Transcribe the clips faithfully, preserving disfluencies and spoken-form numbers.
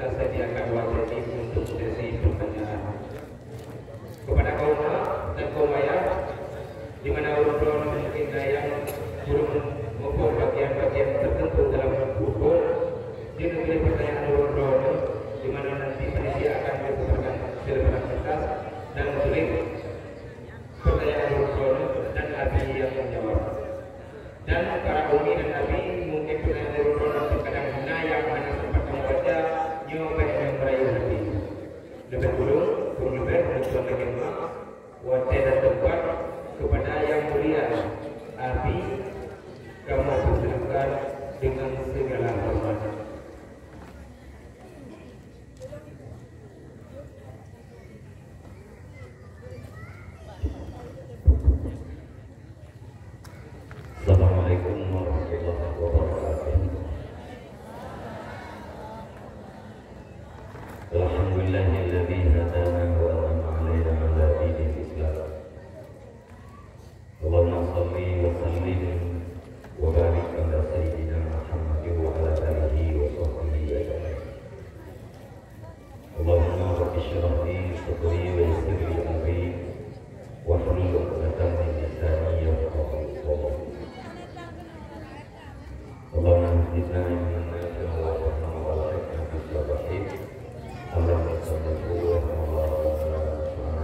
Sediakan waktu ini untuk sesi pertanyaan. Kepada kaum hak dan kaum ayah, di mana ureueng droeneuh mungkin ada yang belum mengukur bagian-bagian tertentu dalam rukun, di negeri pertanyaan ureueng droeneuh, di mana nanti panitia akan menetapkan selebritas dan tulis pertanyaan ureueng droeneuh dan Abi yang menjawab. Dan para umi dan abi, mungkin peureulèe ureueng droeneuh kadang hana nyang hana sempat kamoe baca, nyoe bèk nyang meurayeuk hati. Leubèh kureueng, kureueng leubèh, mohon lagèe nyoe, watèe dan teumpat kepada Yang Mulia Abi, kamoe persilakan dengan segala hormat. Assalamualaikum warahmatullahi wabarakatuh. Alhamdulillahilladzi hadana wa an'ama 'alaina 'ala dinil Islam. Allahumma shalli wa sallim wa barik 'ala sayyidina Muhammadin wa 'ala alihi wa sahbihi ajma'in. Allahumma rabbi shrah li sadri wa yassir li amri wahlul 'uqdatam min lisani yafqahu qawli. Allahumma zidna ilman nafi'an warhamna wa alhiqna bis salihin. Allahumma salli wa sallim ala sayyidina Muhammadin.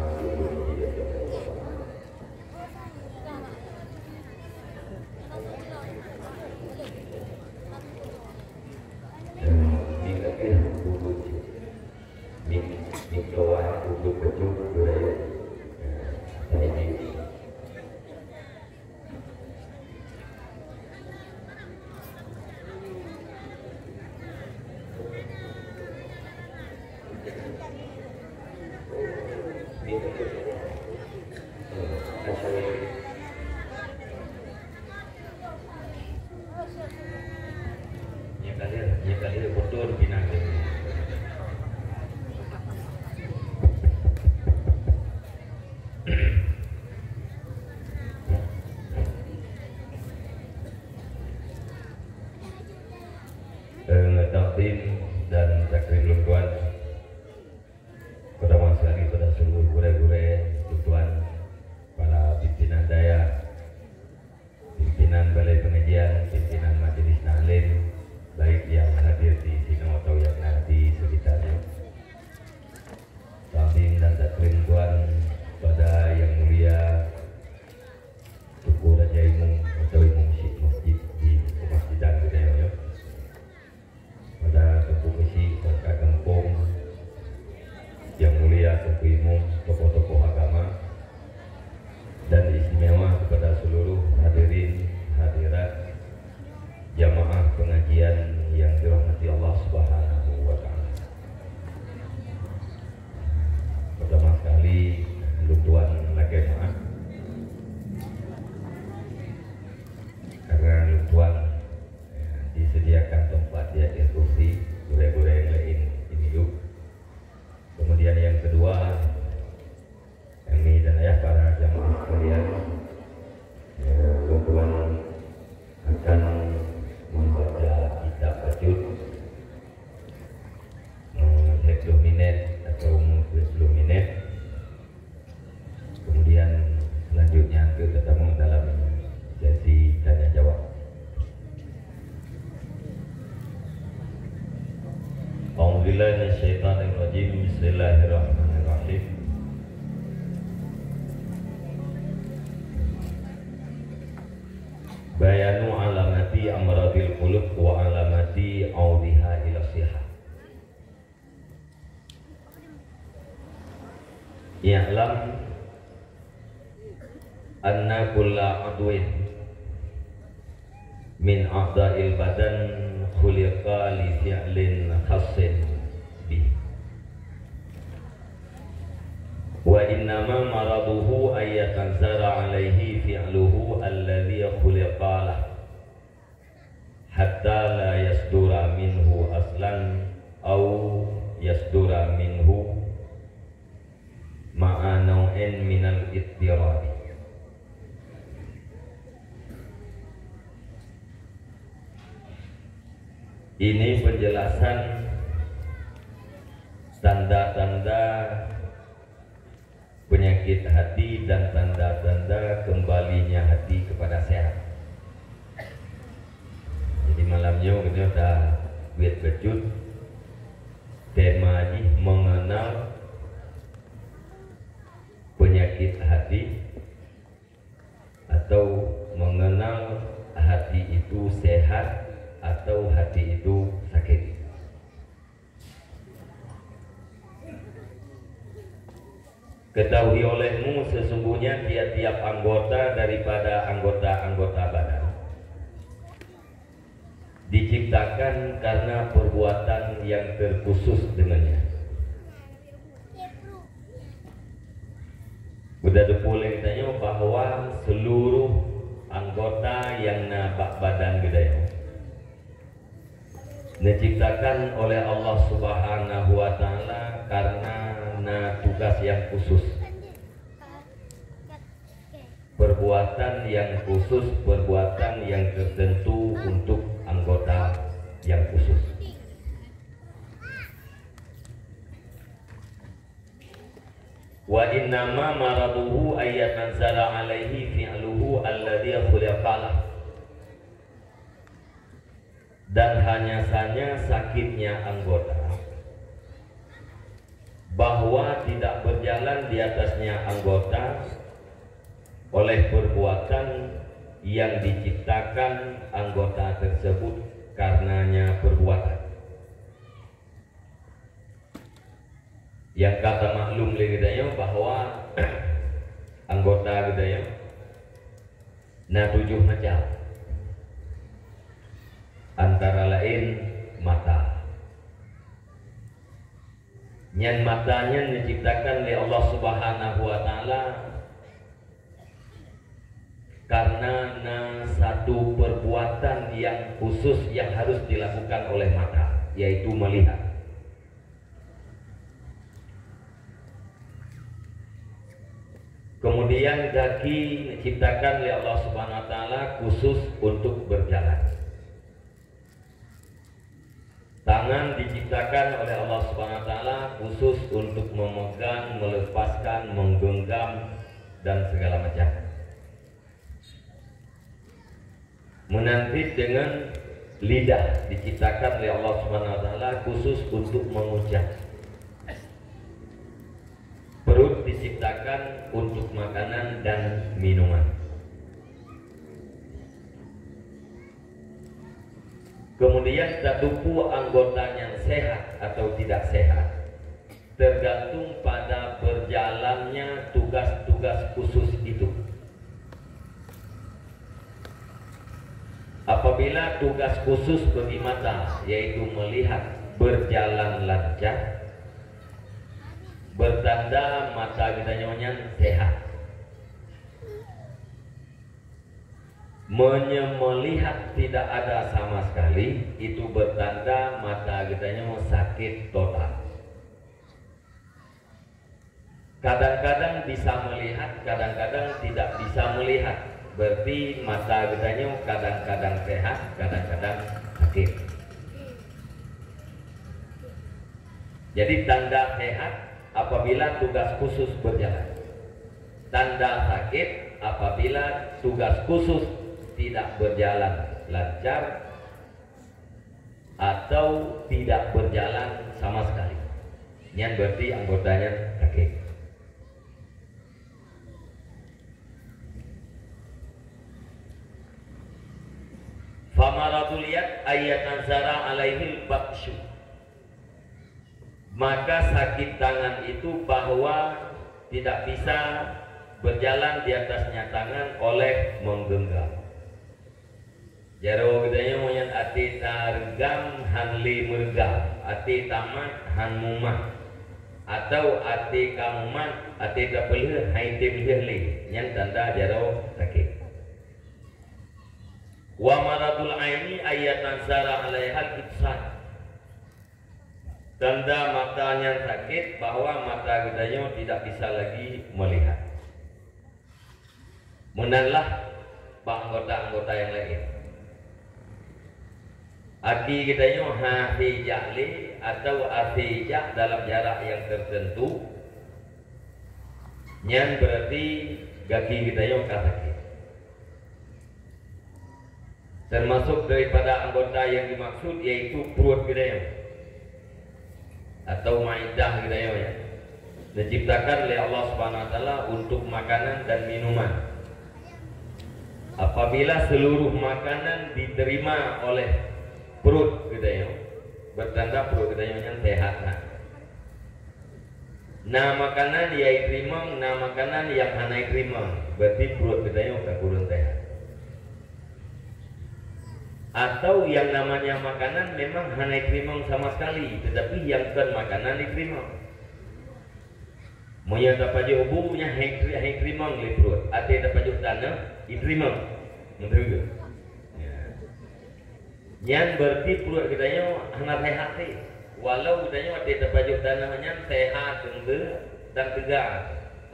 Nyang ka lheueh, nyang ka lheueh beutôi dipinang lé. Eh, takdim dan takrim lôn tuan. Pertama sekali pada seluruh gurèe-gurèe, tuan-tuan, para pimpinan dayah, pimpinan balai pengajian, pimpinan majelis taklim, baik yang hadir di sinoe atau yang na di sekitarnya. Takdim dan takrim tuan pada yang mulia Teungku Raja Imum atau Imum Syik Masjid di Kemasjidan Budaya, ya. Pada Teungku Keuchik perangkat gampông, yang mulia Teungku Imum, tokoh-tokoh agama, dan istimewa kepada seluruh hadirin hadirat jamaah pengajian yang dirahmati Allah Subhanahu wa Ta'ala. Pertama sekali, lôn tuan lakèe meu'ah karena lôn tuan disediakan tempat di atas kursi, gurèe-gurèe laén ini yuk. Kemudian yang kedua, kami dan ayah para jamaah sekalian, eh, lôn tuan akan membaca kitab bacut, eh, dua puluh minit atau dua puluh minit. Kemudian selanjutnya ke tetamu dalam sesi tanya jawab. A'udzubillahi minasyaitonirrajim. Bismillahirrahmanirrahim. Bayanu alamati amradil qulub wa alamati audiha ila sihah. I'lam anna kulla adwin min a'dha'il badan khuliqa li fi'lin khassin bih. Wa innama maraduhu an yatazara alaihi fi'luhu alladhi khuliqa lah. Hatta la yasdura minhu aslan au yasdura minhu ma'a nau'in minal ittiradi. Ini penjelasan Tanda-tanda penyakit hati dan tanda-tanda kembalinya hati kepada sehat. Jadi malam nyoe kita dah buet bacut, tema jih mengenal penyakit hati atau mengenal hati itu sehat atau hati itu sakit. Ketahui olehmu, sesungguhnya tiap-tiap anggota daripada anggota-anggota badan diciptakan karena perbuatan yang terkhusus dengannya. Buta teupeue lé geutanyoe bahwa seluruh anggota nyang na bak badan geutanyoe neuciptakan oleh Allah Subhanahu wa Taala karena na tugas nyang khusus, perbuatan nyang khusus, perbuatan nyang tertentu untuk anggota nyang khusus. Wa innama maraduhu ayyatazara alaihi fi'luhu alladzi khuliqa lah. Dan hanya saja sakitnya anggota, bahwa tidak berjalan di atasnya anggota oleh perbuatan yang diciptakan anggota tersebut karenanya perbuatan. Nyang ka tamaklum lé geutanyoe bahwa anggota geutanyoe na tujoh macam, antara laén mata. Nyan mata nyan diciptakan lé Allah Subhanahu wa Taala karena na satu perbuatan yang khusus yang harus dilakukan oleh mata, yaitu melihat. Kemudian gaki diciptakan oleh Allah Subhanahu wa Taala khusus untuk berjalan. Tangan diciptakan oleh Allah Subhanahu wa Taala khusus untuk memegang, melepaskan, menggenggam, dan segala macam. Meunan cit deungon lidah diciptakan oleh Allah Subhanahu wa Taala khusus untuk mengucap. Perut diciptakan untuk makanan dan minuman. Kemudian tateupeue anggota nyang sehat atau tidak sehat tergantung pada berjalannya tugas-tugas khusus itu. Apabila tugas khusus bagi mata, yaitu melihat, berjalan lancar, bertanda mata geutanyoe nyan sehat. Meunyoe melihat tidak ada sama sekali, itu bertanda mata geutanyoe sakit total. Kadang-kadang bisa melihat, kadang-kadang tidak bisa melihat. Berarti mata geutanyoe kadang-kadang sehat, kadang-kadang sakit. Jadi tanda sehat apabila tugas khusus berjalan. Tanda sakit apabila tugas khusus tidak berjalan lancar atau tidak berjalan sama sekali. Nyan berarti anggota nyan sakit. Famaradul yad ayyatazara alaihil batsyu. Maka sakit tangan itu bahwa tidak bisa berjalan di atasnya tangan oleh menggenggam. Jaroe geutanyoe nyan até tareugam hán lé meureugam, até tamat hán mumat, atau até ka mumat, até tapeulheueh hán item lheueh lé, nyan tanda jaroe sakét. Wa maradul aini ayyatazara alaihal ibsar. Tanda mata nyan sakét bahwa mata geutanyoe tidak bisa lagi melihat. Meunan lah bak anggota-anggota nyang laén. Aki geutanyoe hase jak lé, atau A C jak dalam jarak nyang teuteuntu, nyan beurati gaki geutanyoe ka sakét. Teumasok daripada anggota nyang dimaksud, yaitu pruet geutanyoe atau maédah geutanyoe, ya, diciptakan lé Allah Subhanahu wa Taala untuk makanan dan minuman. Apabila seluruh makanan diterima oleh pruet geutanyoe, bertanda pruet geutanyoe nyan sehat, nah. Na makanan nyang jiteurimong, na makanan nyang hana jiteurimong, berarti pruet geutanyoe ka kureueng sehat. Atau yang namanya makanan memang hana jiteurimong sama sekali, tetapi yang kon makanan jiteurimong. Meunyoe tapajoh bu, nyan hana jiteurimong lé pruet, até tapajoh tanoh, jiteurimong. Meuteumé. Ya. Nyan berarti pruet geutanyoe hana sehat teuh. Walau geutanyoe até tapajoh tanoh nyan sehat, teuntèe dan teuga,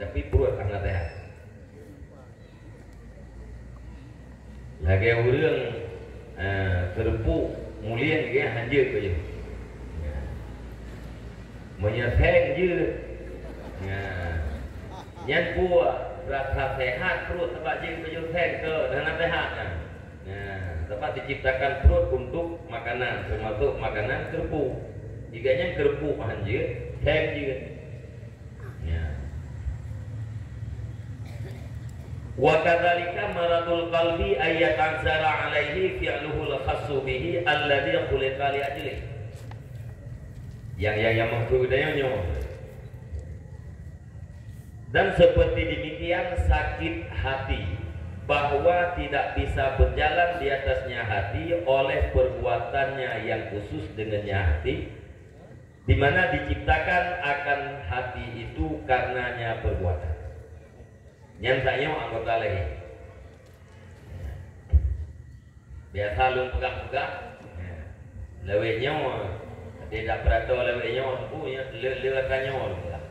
tapi pruet hana sehat. Lagèe ureueng, eh, keureupuk mulieng, geuh hanjeuet bajèe. Ya. Meunyoe seng jeuet, ya. Nyan peue rasa sehat pruet, sabab jeuet bajèe seng keu hana sehat nyan. Nah, sebab diciptakan pruet untuk makanan, termasuk makanan keureupuk. Jika nyan keureupuk han jeuet, seng jeuet. Ya. Wa kadzalika maradul qalbi ay yata'azzara alaihi fi'luhul khassu bihi alladzi khuliqa li ajlih. Yang, yang, yang maksud dia nyoe. Dan seperti demikian sakit hati, bahwa tidak bisa berjalan di atasnya hati oleh perbuatannya yang khusus dengannya hati, di mana diciptakan akan hati itu karenanya perbuatan. Nyan tanyoe anggota lahé. Biasa lôn peugah-peugah, lawét nyoe, até tapeurato lawét nyoe, bu nyoe le, le ata nyoe lôn peugah.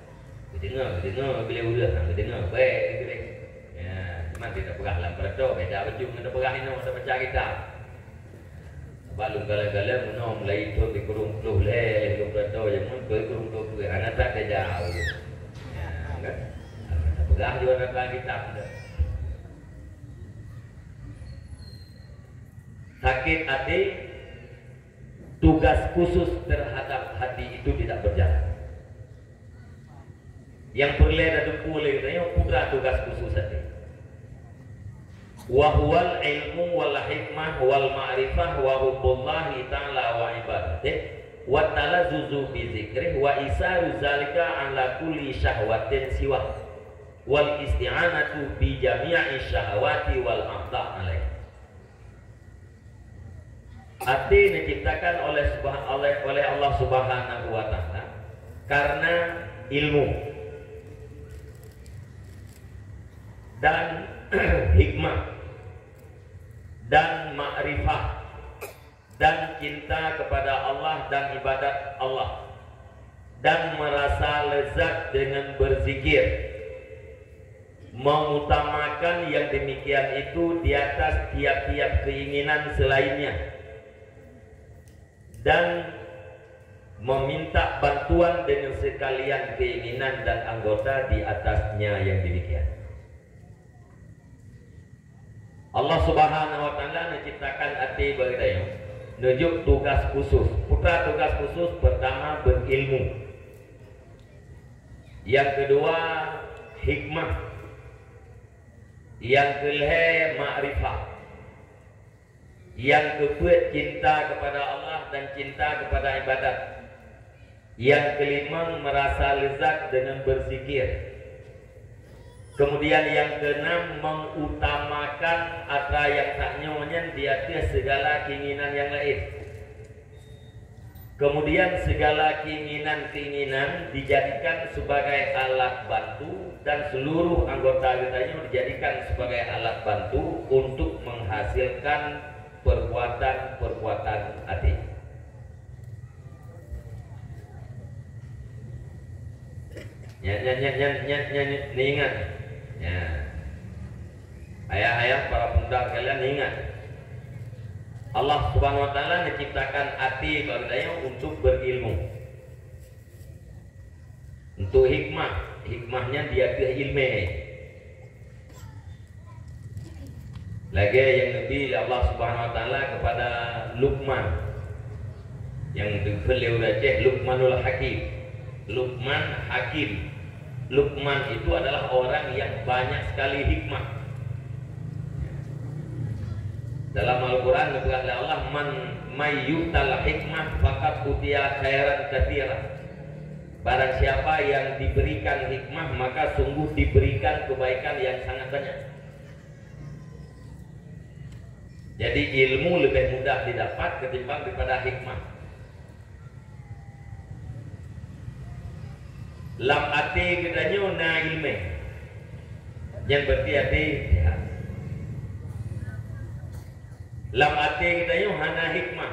Geudeungoe, geudeungoe, bile ureueng, geudeungoe, bèk geudeungoe. Ya, cuma até tapeugah lam peurato, beda bacut ngon tapeugah inoe, tabaca kitab. Sabab lôn galak-galak meunoe mulai thôn sikureueng ploh lhèe lhèe lôn peurato jameun, sikureueng ploh peuet, hana that tajak. Ya, kan? Tapeugah jua lam kitab dah. Sakit hati, tugas khusus terhadap hati itu tidak berjalan. Nyang peureulèe tateupeue lé geutanyoe peue tugas khusus hati. Wa huwal ilmu wal hikmah wal ma'rifah wa hubbullahi ta'ala wa ibadatih wa talazzuzu bi zikrih wa isaru zalika ala kulli syahwatin siwah wal isti'anatu bi jami'i syahawati wal aqda alaih. Hati diciptakan oleh subha-, oleh, oleh Allah Subhanahu wa Ta'ala karena ilmu dan hikmah dan makrifah dan cinta kepada Allah dan ibadat Allah dan merasa lezat dengan berzikir, mengutamakan yang demikian itu di atas tiap-tiap keinginan selainnya, dan meminta bantuan dengan sekalian keinginan dan anggota di atasnya yang demikian. Allah Subhanahu wa Ta'ala menciptakan hati bagi geutanyoe, neujok tugas khusus. Peue tugas khusus? Pertama, berilmu. Yang kedua, hikmah. Yang kelhèe, makrifah. Yang keupeuet, cinta kepada Allah dan cinta kepada ibadat. Yang kelimong, merasa lezat dengan berzikir. Kemudian yang keenam, mengutamakan atra nyang tanyoe nyan di ateueh segala keinginan yang lain. Kemudian segala keinginan-keinginan dijadikan sebagai alat bantu dan seluruh anggota geutanyoe dijadikan sebagai alat bantu untuk menghasilkan perbuatan-perbuatan até. Nyan, nyan, nyan, nyan, nyan, nyan, neuingat. Nyan. Ayah-ayah, para pemuda sekalian, ingat. Allah Subhanahu wa Taala neuciptakan até bak geutanyoe untuk berilmu. Untuk hikmah, hikmah nyan di ateueh ileumé. Lagée nyang neubi lé Allah Subhanahu wa Taala kepada Luqman, nyang geukheun lé ureuëng Aceh Luqmanul Hakim. Luqman Hakim. Luqman itu adalah orang yang banyak sekali hikmah. Dalam Al-Quran neupeugah lé Allah, "Man may yu'tal hikmah faqad utiya khairan katsira." Barang siapa yang diberikan hikmah, maka sungguh diberikan kebaikan yang sangat banyak. Jadi ilmu lebih mudah didapat ketimbang daripada hikmah. Lam até geutanyoe na ileumé, nyang berarti até sehat. Lam até geutanyoe hana hikmah,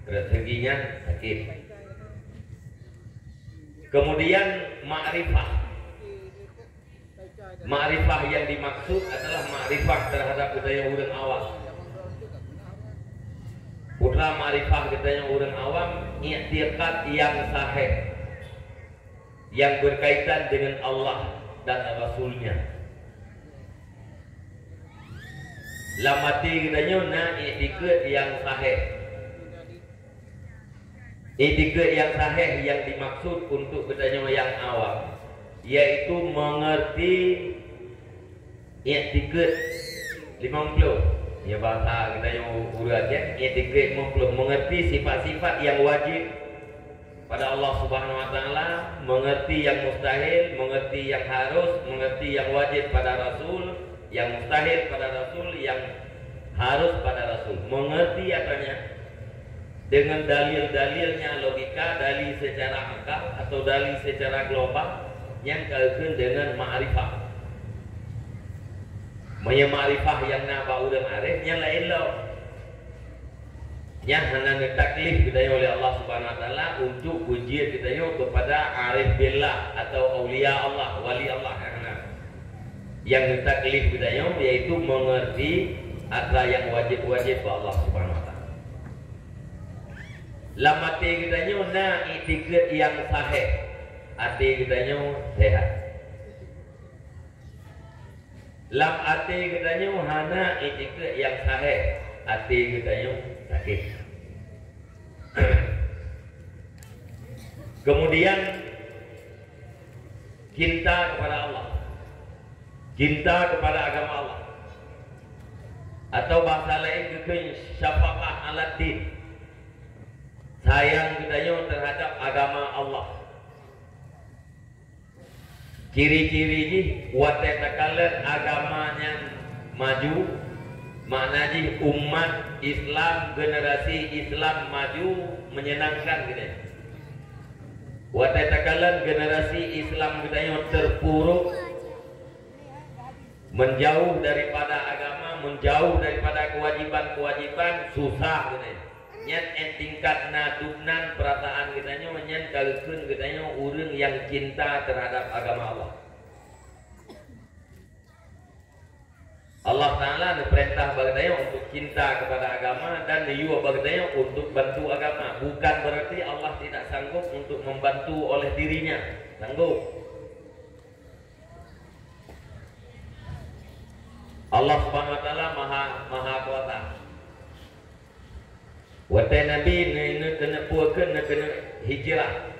rezeki nyan sakét. Kemudian makrifah. Makrifah yang dimaksud adalah makrifah terhadap geutanyoe ureuëng awam. Putra makrifah geutanyoe ureuëng awam, iktikad yang sahih yang berkaitan dengan Allah dan Rasul-Nya. Lam até geutanyoe na iktikad yang sahih. Iktikad yang sahih yang dimaksud untuk geutanyoe nyang awam, yaitu mengerti iktikad limong ploh. Ya, bahasa geutanyoe ureuëng Aceh, iktikad limong ploh, mengerti sifat-sifat yang wajib pada Allah Subhanahu wa Taala, mengerti yang mustahil, mengerti yang harus, mengerti yang wajib pada Rasul, yang mustahil pada Rasul, yang harus pada Rasul. Mengerti katanya dengan dalil-dalilnya, logika, dalil secara akal atau dalil secara global, nyang ka geukheun dengan makrifah. Meunyoe makrifah nyang na bak ureuëng arif, nyan laén lom. Nyan hana neutaklif geutanyoe oleh Allah Subhanahu wa Taala untuk beujeuet geutanyoe kepada arif billah atau aulia Allah, wali Allah, nyan hana. Nyang neutaklif geutanyoe yaitu mengerti atra nyang wajib-wajib bak Allah Subhanahu wa Taala. Lam até geutanyoe na iktikad nyang sahih, até geutanyoe sehat. Lam até geutanyoe hana iktikad nyang sahih, até geutanyoe sakét. Kemudian cinta kepada Allah, cinta kepada agama Allah, atau bahasa laén geukheun syafaqah alad din, sayang geutanyoe terhadap agama Allah. Ciri-ciri jih, watée takalon agama nyan maju, makna jih umat Islam, generasi Islam maju, menyenangkan geutanyoe. Watée takalon generasi Islam geutanyoe terpuruk, menjauh daripada agama, menjauh daripada kewajiban-kewajiban, susah geutanyoe. Nyan 'oh tingkat na dubnan peurasaan geutanyoe, nyan ka geukheun geutanyoe ureuëng nyang cinta terhadap agama Allah. Allah Taala neupeurintah bak geutanyoe untuk cinta kepada agama dan neuyue bak geutanyoe untuk bantu agama. Bukan berarti Allah tidak sanggup untuk membantu oleh diri-Nya. Sanggup. Allah Subhanahu wa Taala maha, maha kuasa. Watée Nabi ne-, ne-, keuneuk peue kheun, ne-, keuneuk hijrah,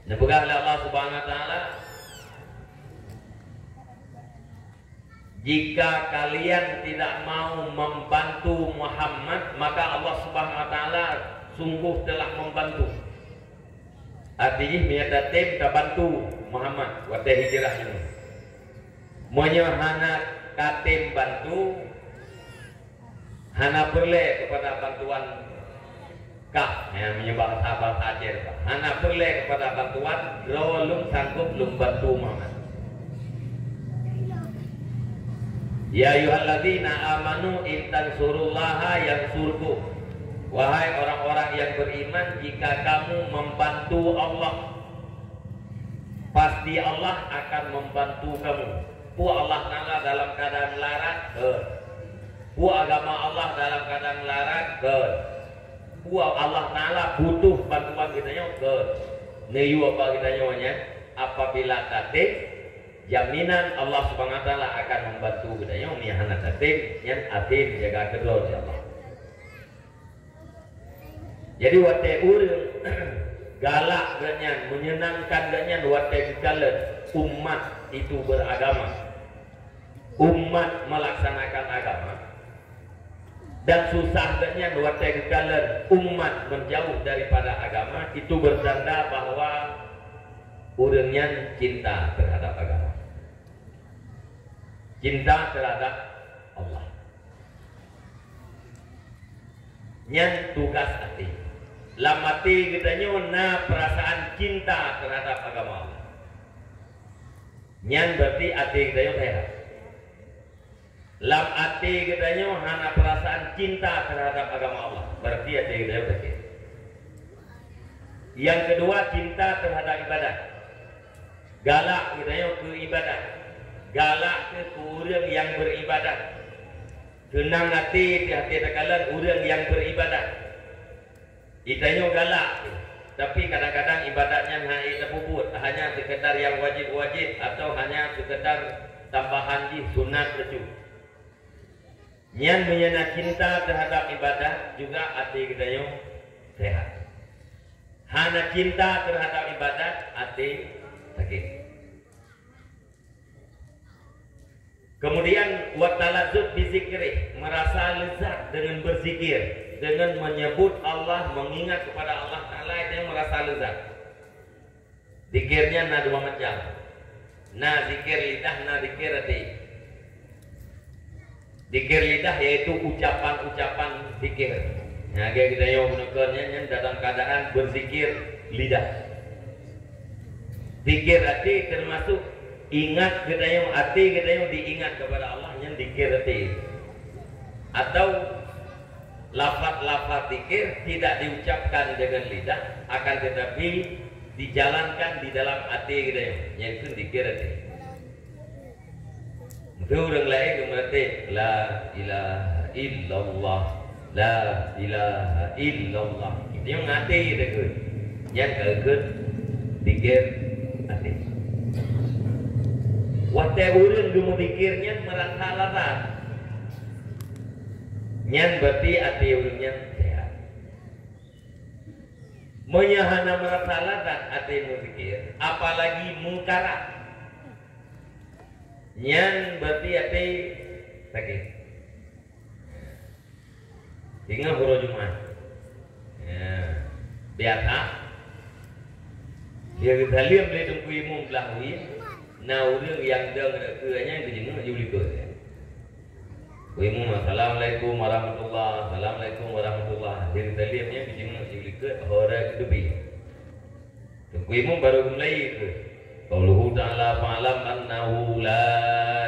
neupeugah lé Allah Subhanahu wa Taala, "Jika kalian tidak mau membantu Muhammad, maka Allah Subhanahu wa Taala sungguh telah membantu." Arti jih, meunyoe tatem tabantu Muhammad watée hijrah nyoe. Meunyoe hana katem bantu, hana peureulée keupada bantuan kah, nyang meunyoe bahasa-bahasa Aceh, hana peureulée keupada bantuan, droe lôn sanggob lôn bantu Muhammad. Ya ayyuhalladzina amanu in tansurullaha yansurkum. Wahai orang-orang yang beriman, jika kamu membantu Allah, pasti Allah akan membantu kamu. Peue Allah Taala dalam keadaan larat? Eh. Peue agama Allah dalam keadaan larat? Kon. Peue Allah Taala butuh bantuan geutanyoe? Kon. Neuyue bak geutanyoe nyan, apabila tatem, jaminan Allah Subhanahu Wa Taala akan membantu geutanyoe. Meunyo hana tatem, nyan até neujaga keudroe lé Allah. Jadi, watée ureuëng galak geuh nyan, menyenangkan geuh nyan watée geukalon umat itu beragama, umat melaksanakan agama, dan susah geuh nyan watée geukalon umat menjauh daripada agama, itu bertanda bahwa ureuëng nyan cinta terhadap agama, cinta terhadap Allah. Nyan tugas até. Lam até geutanyoe na perasaan cinta terhadap agama Allah. Nyan berarti até geutanyoe sehat. Lam até geutanyoe hana perasaan cinta terhadap agama Allah, berarti até geutanyoe sakét. Yang kedua, cinta terhadap ibadat. Galak geutanyoe keu ibadat. Galak keu, keu ureuëng nyang beribadat. Seunang até teuh até takalon ureuëng nyang beribadat. Geutanyoe galak, tapi kadang-kadang ibadat nyan hana tapeubuet, hanya sekedar nyang wajib-wajib atau hanya sekedar tambahan jih sunat laju. Nyan meunyo na cinta terhadap ibadat, juga até geutanyoe sehat. Hana cinta terhadap ibadat, até sakét. Kemudian, wa talazzuz bi zikrih, merasa lezat dengan berzikir, dengan menyebut Allah, mengingat kepada Allah Taala, itu yang merasa lezat. Zikir nyan na dua macam. Na zikir lidah, na zikir até. Zikir lidah yaitu ucapan-ucapan zikir. Nah, lagée geutanyoe meunyoe nyan, nyan dalam keadaan berzikir lidah. Zikir até termasuk ingat geutanyoe, até geutanyoe diingat kepada Allah, nyan zikir até. Atau lafaz-lafaz zikir tidak diucapkan dengan lidah, akan tetapi dijalankan di dalam até geutanyoe, nyan keuh zikir até. Mungkin ureuëng laén geumeuratéb, "La ilaha illallah, la ilaha illallah." Nyan até geutanyoe. Nyan ka keuh zikir até. Watée ureuëng geumeuzikir nyan meurasa lezat, nyan berarti até ureuëng nyan sehat. Meunyo hana meurasa lezat até meuzikir, apalagi meukarat, nyan berarti até sakét. Ingat uroe Jumat. Ya. Biasa. Dia geusalieb lé Teungku Imum blah wie, na ureuëng nyang dong rot keue nyan geujeungeuk jih u likot. Teungku Imum, "Assalamualaikum warahmatullah, assalamualaikum warahmatullah." Dia geusalieb nyan geujeungeuk jih u likot, ho rot keuteubiet. Teungku Imum barô geumulai keu, "Qauluhu ta'ala, fa'lam annahu la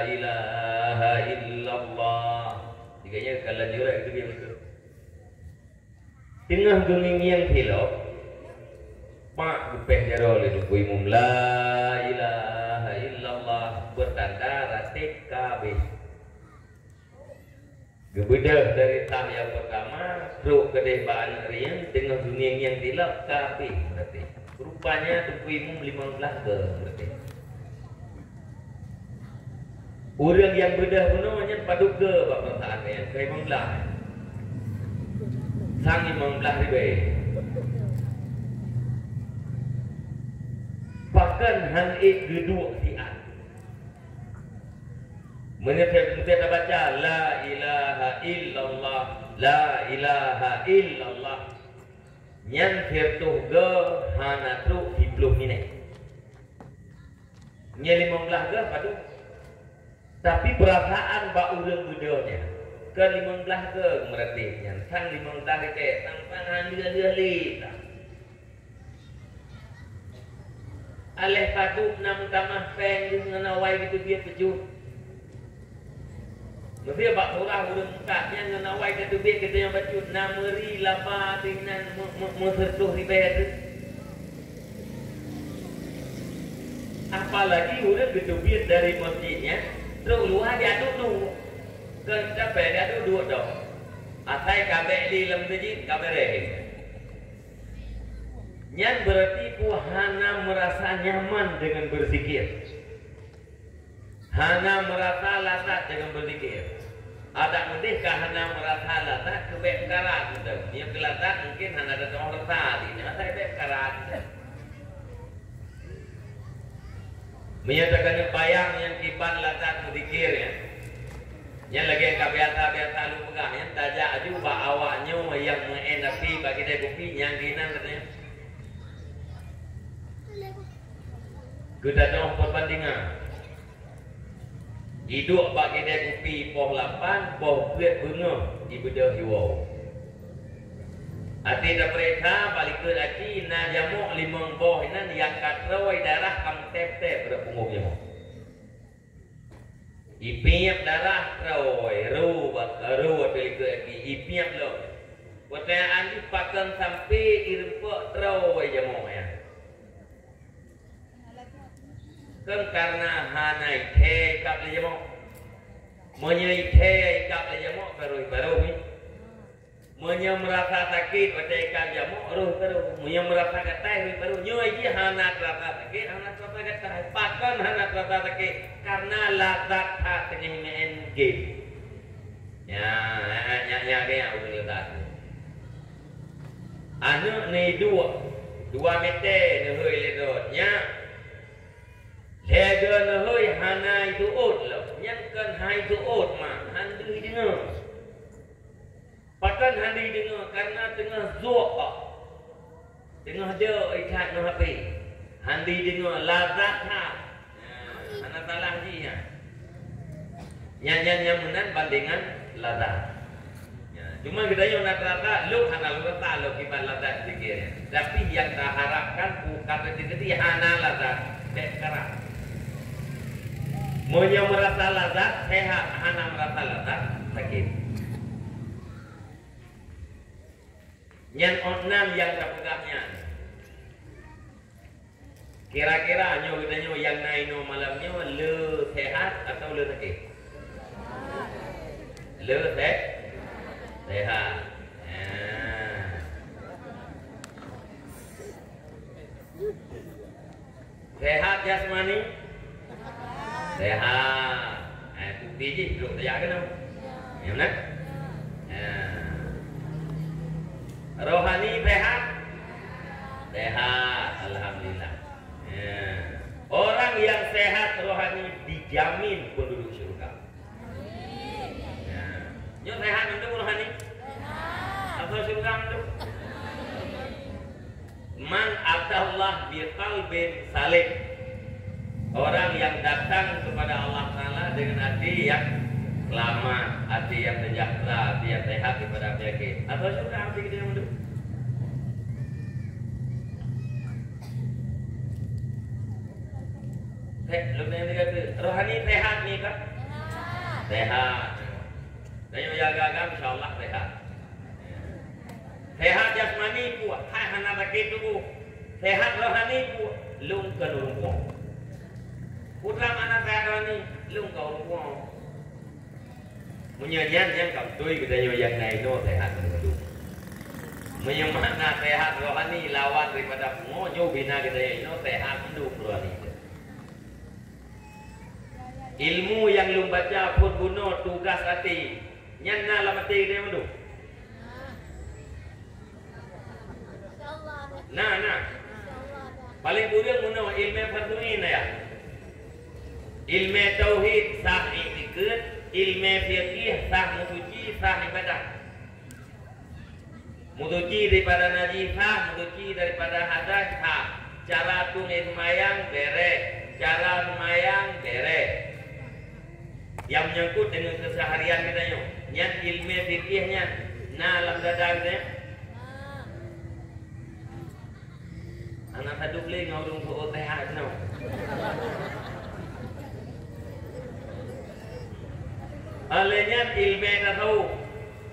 ilaha illallah." Tiga nyan ka laju rot keuteubiet beutôi. Teungoh geungieng-ngieng silop, pak geupéh jaroe lé Teungku Imum, "La ilaha illallah," beutanda ratéb ka habéh. Geubeudôh dari tah nyang peurtama, trok keudeh bak aneuk rieng, teungoh geungieng-ngieng silop, ka habéh ratéb. Rupanya Teungku Imum limong blaih goe ratéb. Ureuëng nyang beudôh bunoe nyan padub goe bak peurasaan nyan, ka limong blaih. Sang limong blaih ribée. Pakon hán ék geuduek siat. Meunyoe teu-, meunyoe tabaca, "La ilaha illallah, la ilaha illallah," nyan siratoh goe hana trok siplôh minét. Nyan limong blaih goe padub. Tapi peurasaan bak ureuëng beudôh nyan, kon limong blaih goe meuratéb nyan, sang limong blaih ribée, sang-sang han lheueh-lheueh lé. Aléh padub na meutamah péng deuh ngon awai geuteubiet bacut. Meusé bak surah ureuëng meukat nyan ngon awai geuteubiet geutanyoe bacut, na meuri laba deuh nan meu-, meu-, meusiratoh ribée deuh. Apalagi ureuëng geuteubiet dari meuseujid nyan, trok luwa jaduk nu. Keu capée ka duek-duek dong. Asai ka bék li lam meuseujid ka beureh. Nyan berarti peue hana merasa nyaman dengan berzikir. Hana merasa lazat dengan berzikir. Adak meudeh ka hana merasa lazat keu bék peukara mantong. Nyoe keu lazat mungken hana teutoh rasa di nyoe asai bék peukara mantong. Meunyoe takeuneuk bayang nyang kiban lazat meuzikir nyan, nyan lagée ka biasa-biasa lôn peugah nyan, tajak aju bak awak nyoe nyang meu'en api bak kidai kupi nyang ginan katanya. Geutanyoe peubandingan. Iduek bak kidai kupi poh lapan, poh peuet beungoh ibeudôh iwoe. Até tapeuriksa bak likot aci na jamok limong boh inan nyang ka trôi darah ka meutép-tép bak punggong jamok. Ipiep darah trôi, ru bak, ru ateueh likot aci, ipiep lom. Peutanyaan jih pakon sampoe irumpok trôi jamok nyan. Kan karena hana ikhée ikab lé jamok. Meunyoe ikhée ikab lé jamok, baroh-baroh nyan. Meunyoe meurasa sakét watée ikab jamok, roh baroh. Meunyoe meurasa gatai, roh baroh. Nyoe jih hana teurasa sakét, hana teurasa gatai. Pakon hana teurasa sakét? Karena lazat that teungoh meu'en game. Nyan, nyan, nyan, nyan, nyan, ureuëng lazat. Aneuëk neuduek, dua mètè neuhôi lé droe. Nyan, lhée droe neuhôi hana iseuôt lom. Nyan kon hana iseuôt, ma, hana deungoe. Pakon hana deungoe? Karena teungoh zuek, teungoh deuek ikat ngon H P. Hana deungoe, lazat that. Nah, hana salah jih nyan. Nyan, nyan, nyan meunan bandingan lazat. Ya, cuma geutanyoe na rasa, lôn hana lôn rasa lôn kiban lazat zikir. Tapi nyang taharapkan bukan berarti hana lazat, bék sekarang. Meunyoe meurasa lazat, sehat, hana meurasa lazat, sakét. Nyan ôn nan nyang tapeugah nyan. Kira-kira nyoe geutanyoe nyang na inoe malam nyoe le sehat atawa le sakét? Le se-, sehat. Nah. Sehat jasmani? Sehat. Eh, bukti jih trok tajak keunoe. Ya, beuna? Ya. Rohani sehat? Sehat, alhamdulillah. Ya. Orang yang sehat rohani dijamin penduduk syurga. Ya. Nyoe sehat mandum rohani? Sehat. Atau syurga mandum? Man atallah biqalbin salim. Orang yang datang kepada Allah Taala dengan hati yang selamat, hati yang sejahtera, hati yang sehat daripada penyakit. Atau syurga hati kita yang mandum? Eh, lôn nyan kata, rohani sehat ni kan? Sehat. Tanyoe jaga agam, insya Allah sehat. Sehat jasmani puih, hai hana sakét tuboh. Sehat rohani puih, lôn kon ureuëng puih. Putra mana sehat rohani, lôn kon ureuëng puih. Meunyoe nyan, nyan ka beutôi geutanyoe nyang na inoe sehat mandum. Meunyoe makna sehat rohani lawan daripada pungo, nyoe bina geutanyoe inoe sehat mandum rohani. Ilmu nyang lôn baca phon bunoe tugas até, nyan na lam até geutanyoe mandum? Na, na. Paléng kureueng bunoe ilmu fardhu ain ya. Ilmu tauhid sah iktikeuet, ilmu fikih sah meusuci, sah ibadah. Meusuci daripada najis sah, meusuci daripada hadas sah. Cara tueng seumayang bereh, cara seumayang bereh. Nyang menyangkut dengan keseharian geutanyoe, nyan ilmu fikih nyan na lam dada geutanyoe? Hana saduek lé ngon ureuëng seuôt sehat keunoe. Oleh nyan ilmu tasawuf.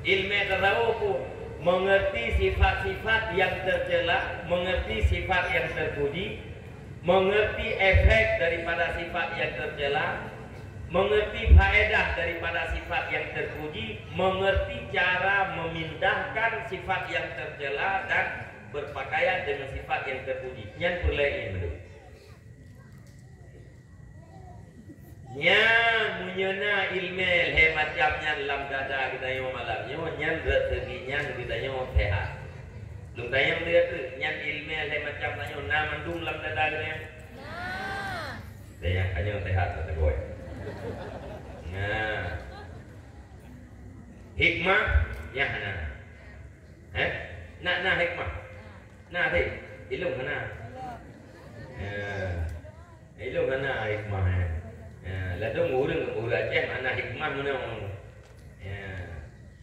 Ilmu tasawuf pun mengerti sifat-sifat yang tercela, mengerti sifat yang terpuji, mengerti efek daripada sifat yang tercela, Mengerti faedah daripada sifat yang terpuji, mengerti cara memindahkan sifat yang tercela dan berpakaian dengan sifat yang terpuji. Nyan peureulée ilmu. Nyan, meunyoe na ileumé lhée macam nyan lam dada geutanyoe malam nyoe, nyan rot seugi nyan geutanyoe sehat. Lôn tanyong lé ateueh, nyan ileumé lhée macam tanyoe na mandum lam dada geutanyoe? Na. Tanyong tanyoe sehat ateueh goi. Nah. Hikmah nyan hana. Eh? Nak na hikmah? Na deh. Ilung hana. Ya. Ilung hana hikmah, eh. Ya, ladom ureueng, ureueng Aceh mana hikmah meunoe. Ya.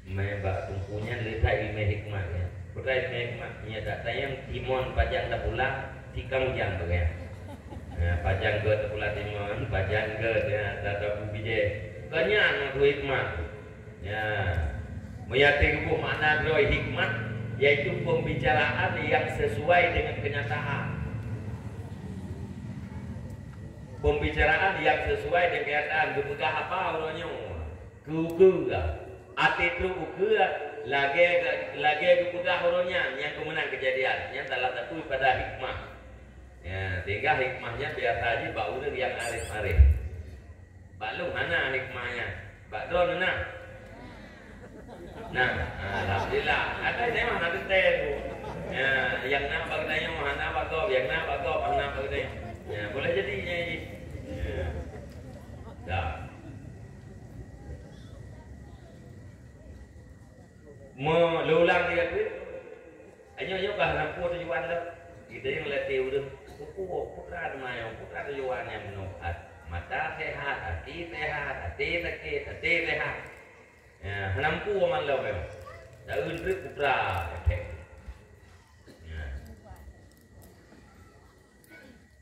Meunan bak teungku nyan le that ileumé hikmah, ya. Peue that ileumé hikmah? Nyan that tanyong timon pajan tapula, tikang ujang bagai. Ya, pajan gét tapula timon, pajan gét, ya, tatabu bijéh. Kon nyan meunan hikmah. Ya. Meunyoe teugeubôh makna droe hikmah, yaitu pembicaraan yang sesuai dengan kenyataan. Pembicaraan yang sesuai dengan kenyataan. Geupeugah apa uroe nyoe? Keu ukeue ka. Até trok ukeue, lagée, lagée geupeugah uroe nyan, nyang keumeunang keujadian. Nyan salah satu daripada hikmah. Ya, sehingga hikmah nyan biasa jih bak ureueng nyang arif-arif. Bak lôn hana hikmah nyan. Bak droeneuh na? Na. Alhamdulillah. Ada memang ada tem. Ya, nyang na bak geutanyoe hana bak gob, nyang na bak gob hana bak geutanyoe. Ya, boleh jadi nyan jih. Ya. Dah. Meulang lé ateueh. Nyoe, nyoe bah lampu tujuan lom. Geutanyoe latih ureueng. Putra teuma nyoe, putra tujuan nyang meunoe. At-, mata sehat, até sehat, até sakét, até sehat. Ya, hana mampu amal lom memang. Daun treuk putra efek. Ya.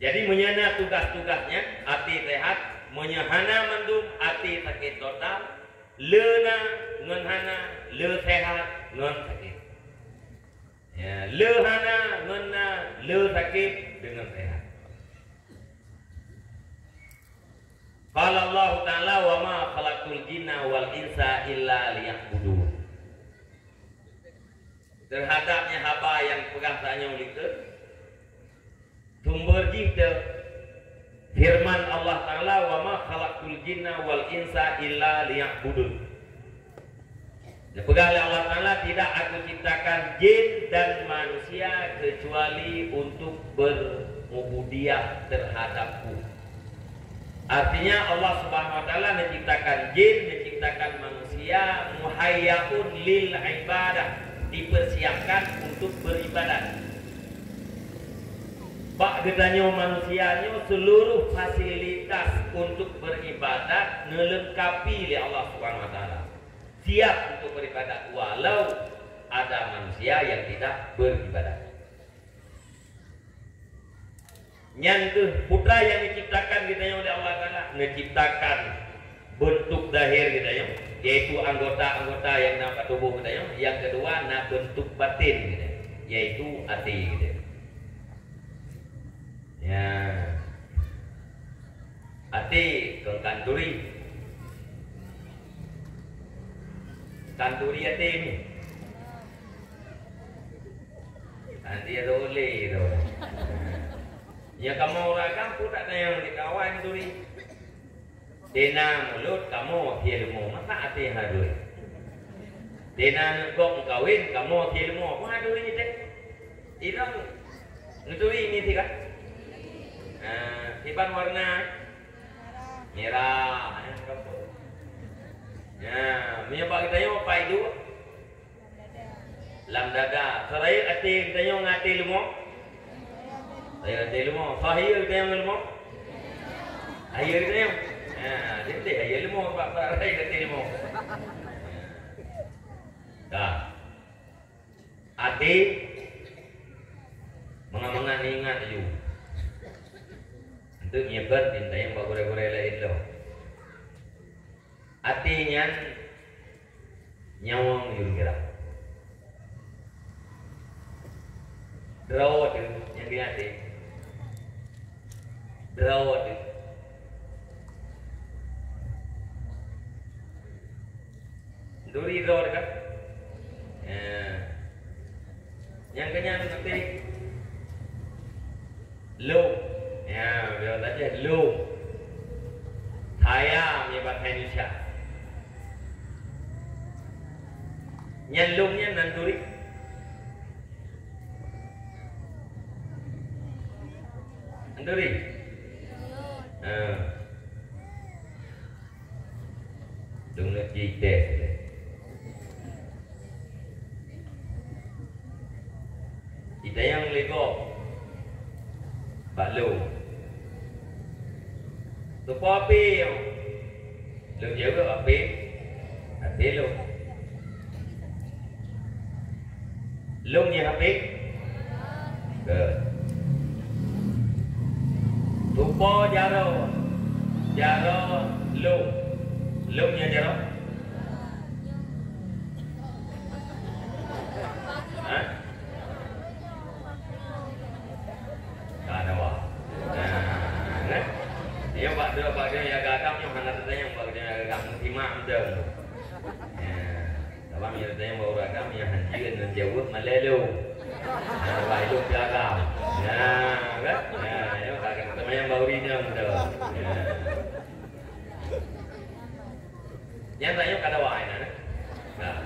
Jadi, meunyoe na tugas-tugas nyan, até sehat, meunyoe hana mandum, até sakét total, le na ngon hana, le sehat ngon sakét. Ya, le hana ngon na, le sakét deungon sehat. Qala Allahu Ta'ala, "Wa ma khalaqtul jinna wal insa illa liya'budun." Teuhadap nyan haba nyang peugah tanyoe likot, sumber jih teuh firman Allah Ta'ala, "Wa ma khalaqtul jinna wal insa illa liya'budun." Dipeugah lé Allah Ta'ala, "Tidak Aku ciptakan jin dan manusia kecuali untuk berubudiyah terhadap-Ku." Artinya, Allah Subhanahu wa Ta'ala menciptakan jin, menciptakan manusia, muhayyaun lil ibadah, dipersiapkan untuk beribadat. Bak geutanyoe manusia nyoe, seluruh fasilitas untuk beribadat neulengkapi lé Allah Subhanahu wa Ta'ala. Siap untuk beribadat, walau ada manusia yang tidak beribadat. Nyan kheueh putra nyang diciptakan geutanyoe lé Allah Ta'ala, neuciptakan bentuk zahir geutanyoe, yaitu anggota-anggota nyang na bak tuboh geutanyoe. Nyang keudua, na bentuk batin geutanyoe, yaitu até geutanyoe. Ya. Até kon kanturi. Kanturi até ni. Nanti ada oleh tu. Ya, kamoe ureueng agam pun tak ada nyang dikawai kanturi. Dina mulod kamoe sie leumo, masa até hadoi. Dina neugok meukawen kamoe sie leumo, apa hadoi ni teh? Ira tu. Ngeuturi ni sih kan? Nah, iban warna merah. Ya, meunyoe bak geutanyoe apa itu? Lam dada. Soe rayeuk até geutanyoe ngon até leumo? Rayeuk até leumo. Soe hayeue geutanyoe ngon leumo? Hayeue geutanyoe. Ha, jadi hayeue leumo bak, bak rayeuk até leumo. Dah. Até mangat-mangat ingat laju. Untuk nyebar bintang bak gurée-gurée laén lom. Até nyan nyawöng yue kira. Droe teuh nyang di até. Droe teuh. Turi droe teuka. Ya. Nyang keunyan nanti lông. Ya, biasa saja lông. Saya menyebabkan Indonesia. Nyan lông nyan nan turi. Nan turi. Ha. Deungon jites lé. Jitanyong lé gob bak lông. Soe po api nyoe? Lông jaweueb api, api lông. Lông nyang api? Ke. Soe po jaroe? Jaroe lông. Lông nyang jaroe? Ha? Ka ada wah. Nah, kan? Nyoe bak droe, bak droe nyang agam nyoe hana teutanyong, bak droe nyang agam meusimak mantong. Ya. Sabab meunyoe tanyong bak ureueng agam nyang hanjeuet ngon jaweueb malée lông. Nah, bak ilông piagam. Nah, kan? Nah, nyoe ka teutanyong bak ureueng inong tu. Nah. Nyang tanyong kada wai na. Nah.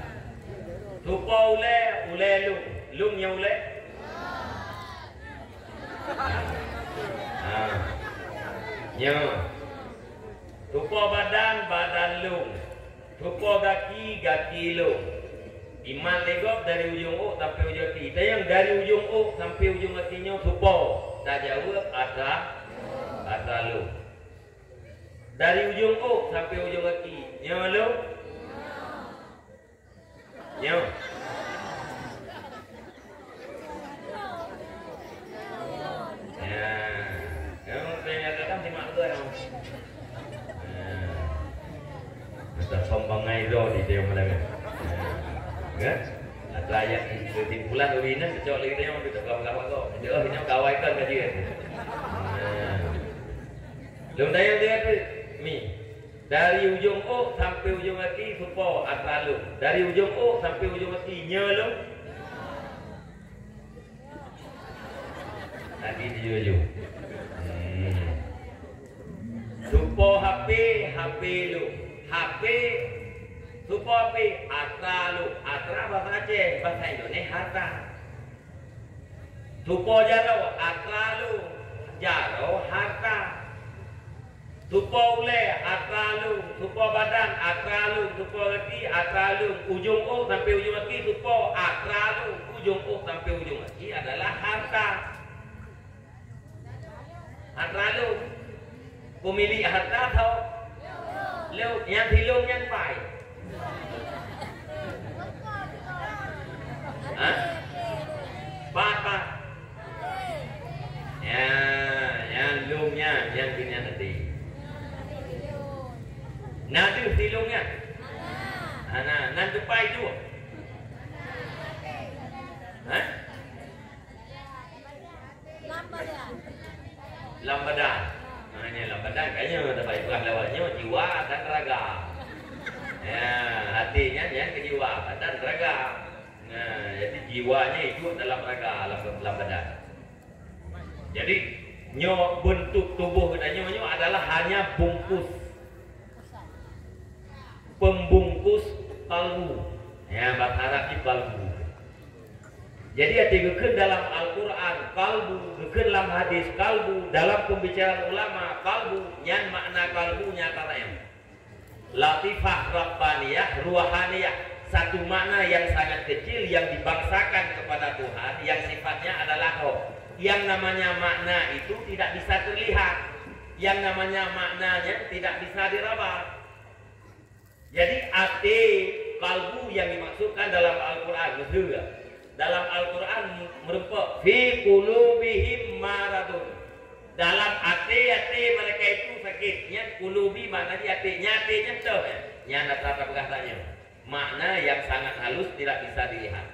Soe po ulée, ulée lông. Lông nyang ulée? Ha. Nyoe. Soe po badan, badan lông. Soe po gaki, gaki lông. Imat lé gob dari ujong ôk sampai ujong gaki. Tanyong dari ujong ôk sampai ujong gaki nyoe soe po? Tajaweueb atra, atra lông. Dari ujong ôk sampai ujong gaki. Nyoe lông? Nyoe. Ya. Nyoe, saya katakan simak dulu, nyoe. Ya. Masa pembangai roh di dia malam ni. Ya. Kan? Atau ayat kesimpulan ureueng inong keucok lagi dia, dia tak pegang-pegang kok. Dia, oh, ini kawai kan kaji kan? Ya. Lôn tanyong lé droe, mi. Dari ujong ôk sampai ujong gaki soe po atra lông. Dari ujong ôk sampai ujong gaki nyoe lông. Tadi tujoh-tujoh. Hmm. Soe po HP, HP lông. HP, soe po HP, atra lông. Atra bahasa Aceh, bahasa Indonesia harta. Soe po jaroe, atra lông, jaroe harta. Soe po ulée, atra lông, soe po badan, atra lông, soe po gaki, atra lông, ujong ôk sampai ujong gaki, soe po atra lông, ujong ôk sampai ujong gaki adalah harta. Atra lông. Pemilik harta tho. Lông, nyang silông nyan pai. Ha? Pat, pat. Ya, nyang lông nyan, nyang keu nyan tadi. Na deuh silông nyan? Hana, nan teupai duek. Ha? Lam badan. Lam badan. Ha, nyan lam badan, kan nyoe, teumpat ibrah lawat nyoe, jiwa dan raga. Ya, hati nyan, nyan keu jiwa dan raga. Nah, jadi jiwa nyan hidup dalam raga, lam, lam badan. Jadi, nyoe bentuk tubuh geutanyoe nyoe adalah hanya bungkus. Pembungkus kalbu. Ya, bahasa Arab ni kalbu. Jadi, até geukheun dalam Al-Quran kalbu, geukheun lam hadis kalbu, dalam pembicaraan ulama kalbu, nyan makna kalbu nyata laén. Latifah Rabbaniyah, Ruhaniyah, satu makna yang sangat kecil yang dibangsakan kepada Tuhan, yang sifatnya adalah roh. Yang namanya makna itu tidak bisa terlihat. Yang namanya maknanya tidak bisa diraba. Jadi, até, kalbu yang dimaksudkan dalam Al-Quran, beutôi. Dalam Al-Quran meureumpok, "Fi qulubihim maradun." Dalam até-até mereka itu sakit. Nyan qulubi makna jih até. Nyan até nyan toh, eh. Nyan atra tapeugah tanyoe. Makna yang sangat halus tidak bisa dilihat.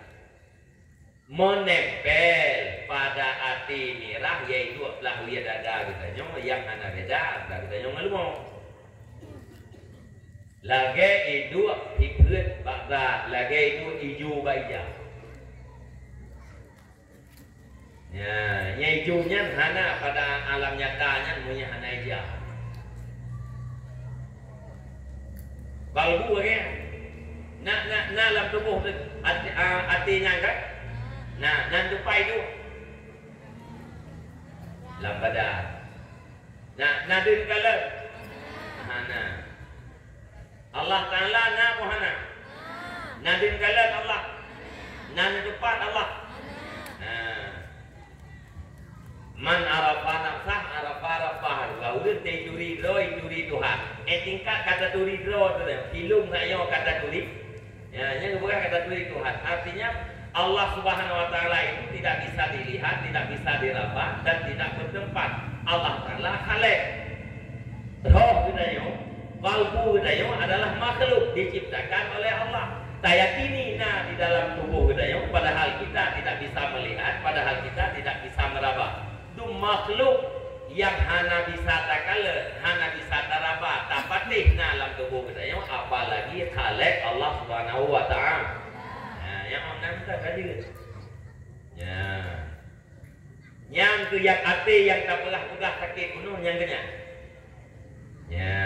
Menempel pada até mirah, yaitu adalah wie dada geutanyoe nyang hana beda atra geutanyoe ngon leumo. Lagèe iduek sipeuet bak brat, lagèe iduek iju bak ija. Nya, nyang iju nyan hana pada alam nyata nyan meunyo hana ija. Kalbu lagèe nyan. Na, na, na lam tuboh teu-, até, a, até nyan kan? Na, nan tupai tu. Lam badan. Na, na deuh kalon? Hana. Allah Taala na peue hana? Na deuh kalon Allah? Na neutupat Allah? Na. Man arafa nafsah, arafa rabbah. Ureueng teuh turi droe, turi Tuhan. Eh, tingkat ka taturi droe tu, silom sayoe ka taturi. Ya, nyan geupeugah ka taturi Tuhan. Artinya, Allah Subhanahu wa Taala itu tidak bisa dilihat, tidak bisa diraba, dan tidak bertempat. Allah Taala Khalik. Roh geutanyoe, kalbu geutanyoe adalah makhluk diciptakan oleh Allah. Tayakini na di dalam tuboh geutanyoe, padahal kita tidak bisa melihat, padahal kita tidak bisa meraba. Dum makhluk nyang hana bisa takalon, hana bisa taraba, tapatéh na lam tuboh geutanyoe, apalagi Khalik Allah Subhanahu wa Taala. Nah, nyang makna kita ka jeuet. Ya. Nyang keuh nyang até nyang tapeugah-peugah sakét bunoe nyang keuh nyan. Ya.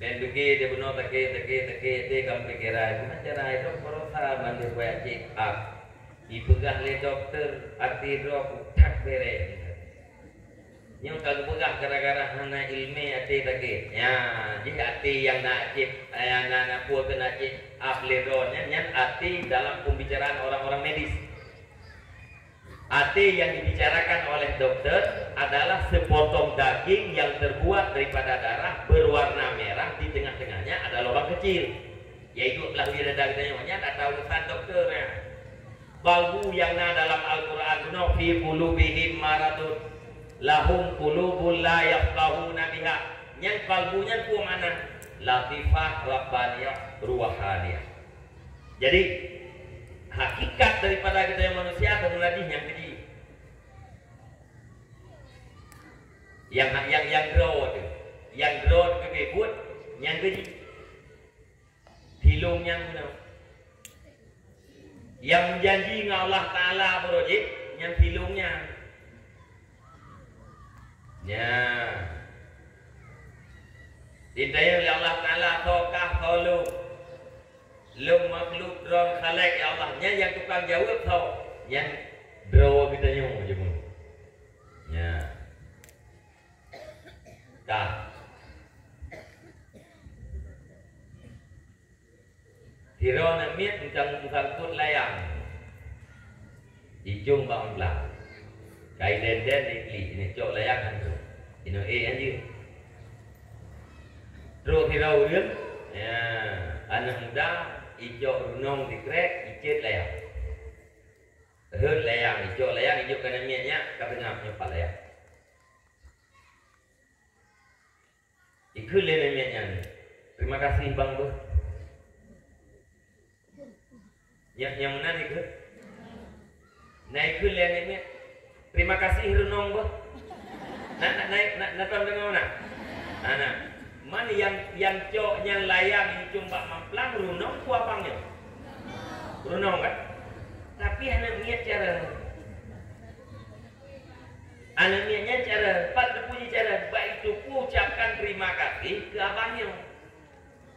Dan pike di bunoe sakét, sakét, sakét, di kam pikiran, gimana cara itu berusaha mandeh buat check up. Dipeugah lé doktor, até droe putat béreh. Nyoe ka geupeugah gara-gara hana ileumé até sakét. Nya, jih até nyang na check, nyang na, na peue keu na check up lé droe nyan, nyan até dalam pembicaraan orang-orang medis. Até yang dibicarakan oleh dokter adalah sepotong daging yang terbuat daripada darah berwarna merah, di tengah-tengahnya ada lubang kecil. Yaitu belah dada geutanyoe nyan ata urusan dokter nyan. Kalbu nyang na dalam Al-Quran bunoe, "Fi qulubihim maradun, lahum qulubun la yafqahuna biha." Nyan kalbu nyan peue makna? Latifah, rabbaniyah, ruhaniyah. Jadi, hakikat daripada geutanyoe manusia sebenarnya nyang keujih. Nyang, nyang, nyang droe tu. Nyang droe tu geubeuet, nyang keujih. Silom nyan meunan. Nyang meujanji ngon Allah Taala baroe jih, nyan silom nyan. Nya. Ditanyong lé Allah Taala, "Soe kah, soe lôn?" Lôn makhluk, droe Khalik, ya Allah. Nyan nyang tukang jaweueb soe? Nyan droe geutanyoe jeuet. Nya. Ka. Sidroe aneuk miet meusang-, meusangkot layang. Icong bak meukeulawa. Kai den-den iklik, ini cok layang han trok. Inoe ék han jeuet. Trok sidroe ureueng, ya, aneuk muda, icok runong sikrek, icet layang. Rhot layang, icok layang, ijok keu aneuk miet nyak, ka teungab nyoe pat layang. Ikheun lé aneuk miet nyan, "Terima kasih, Bang, beuh." Nyan, nyang meunan ikheun. Na ikheun lé aneuk miet, "Terima kasih, Runong, beuh." Na, na, na, na, na tom deungoe na? Na, na. Man nyang, nyang cok nyan layang icong bak mamplam, Runong peue abang nyoe? Runong kan? Tapi aneuk miet cara. Aneuk miet nyan cara, pat teupuji cara, bak itu ucapkan terima kasih keu abang nyoe.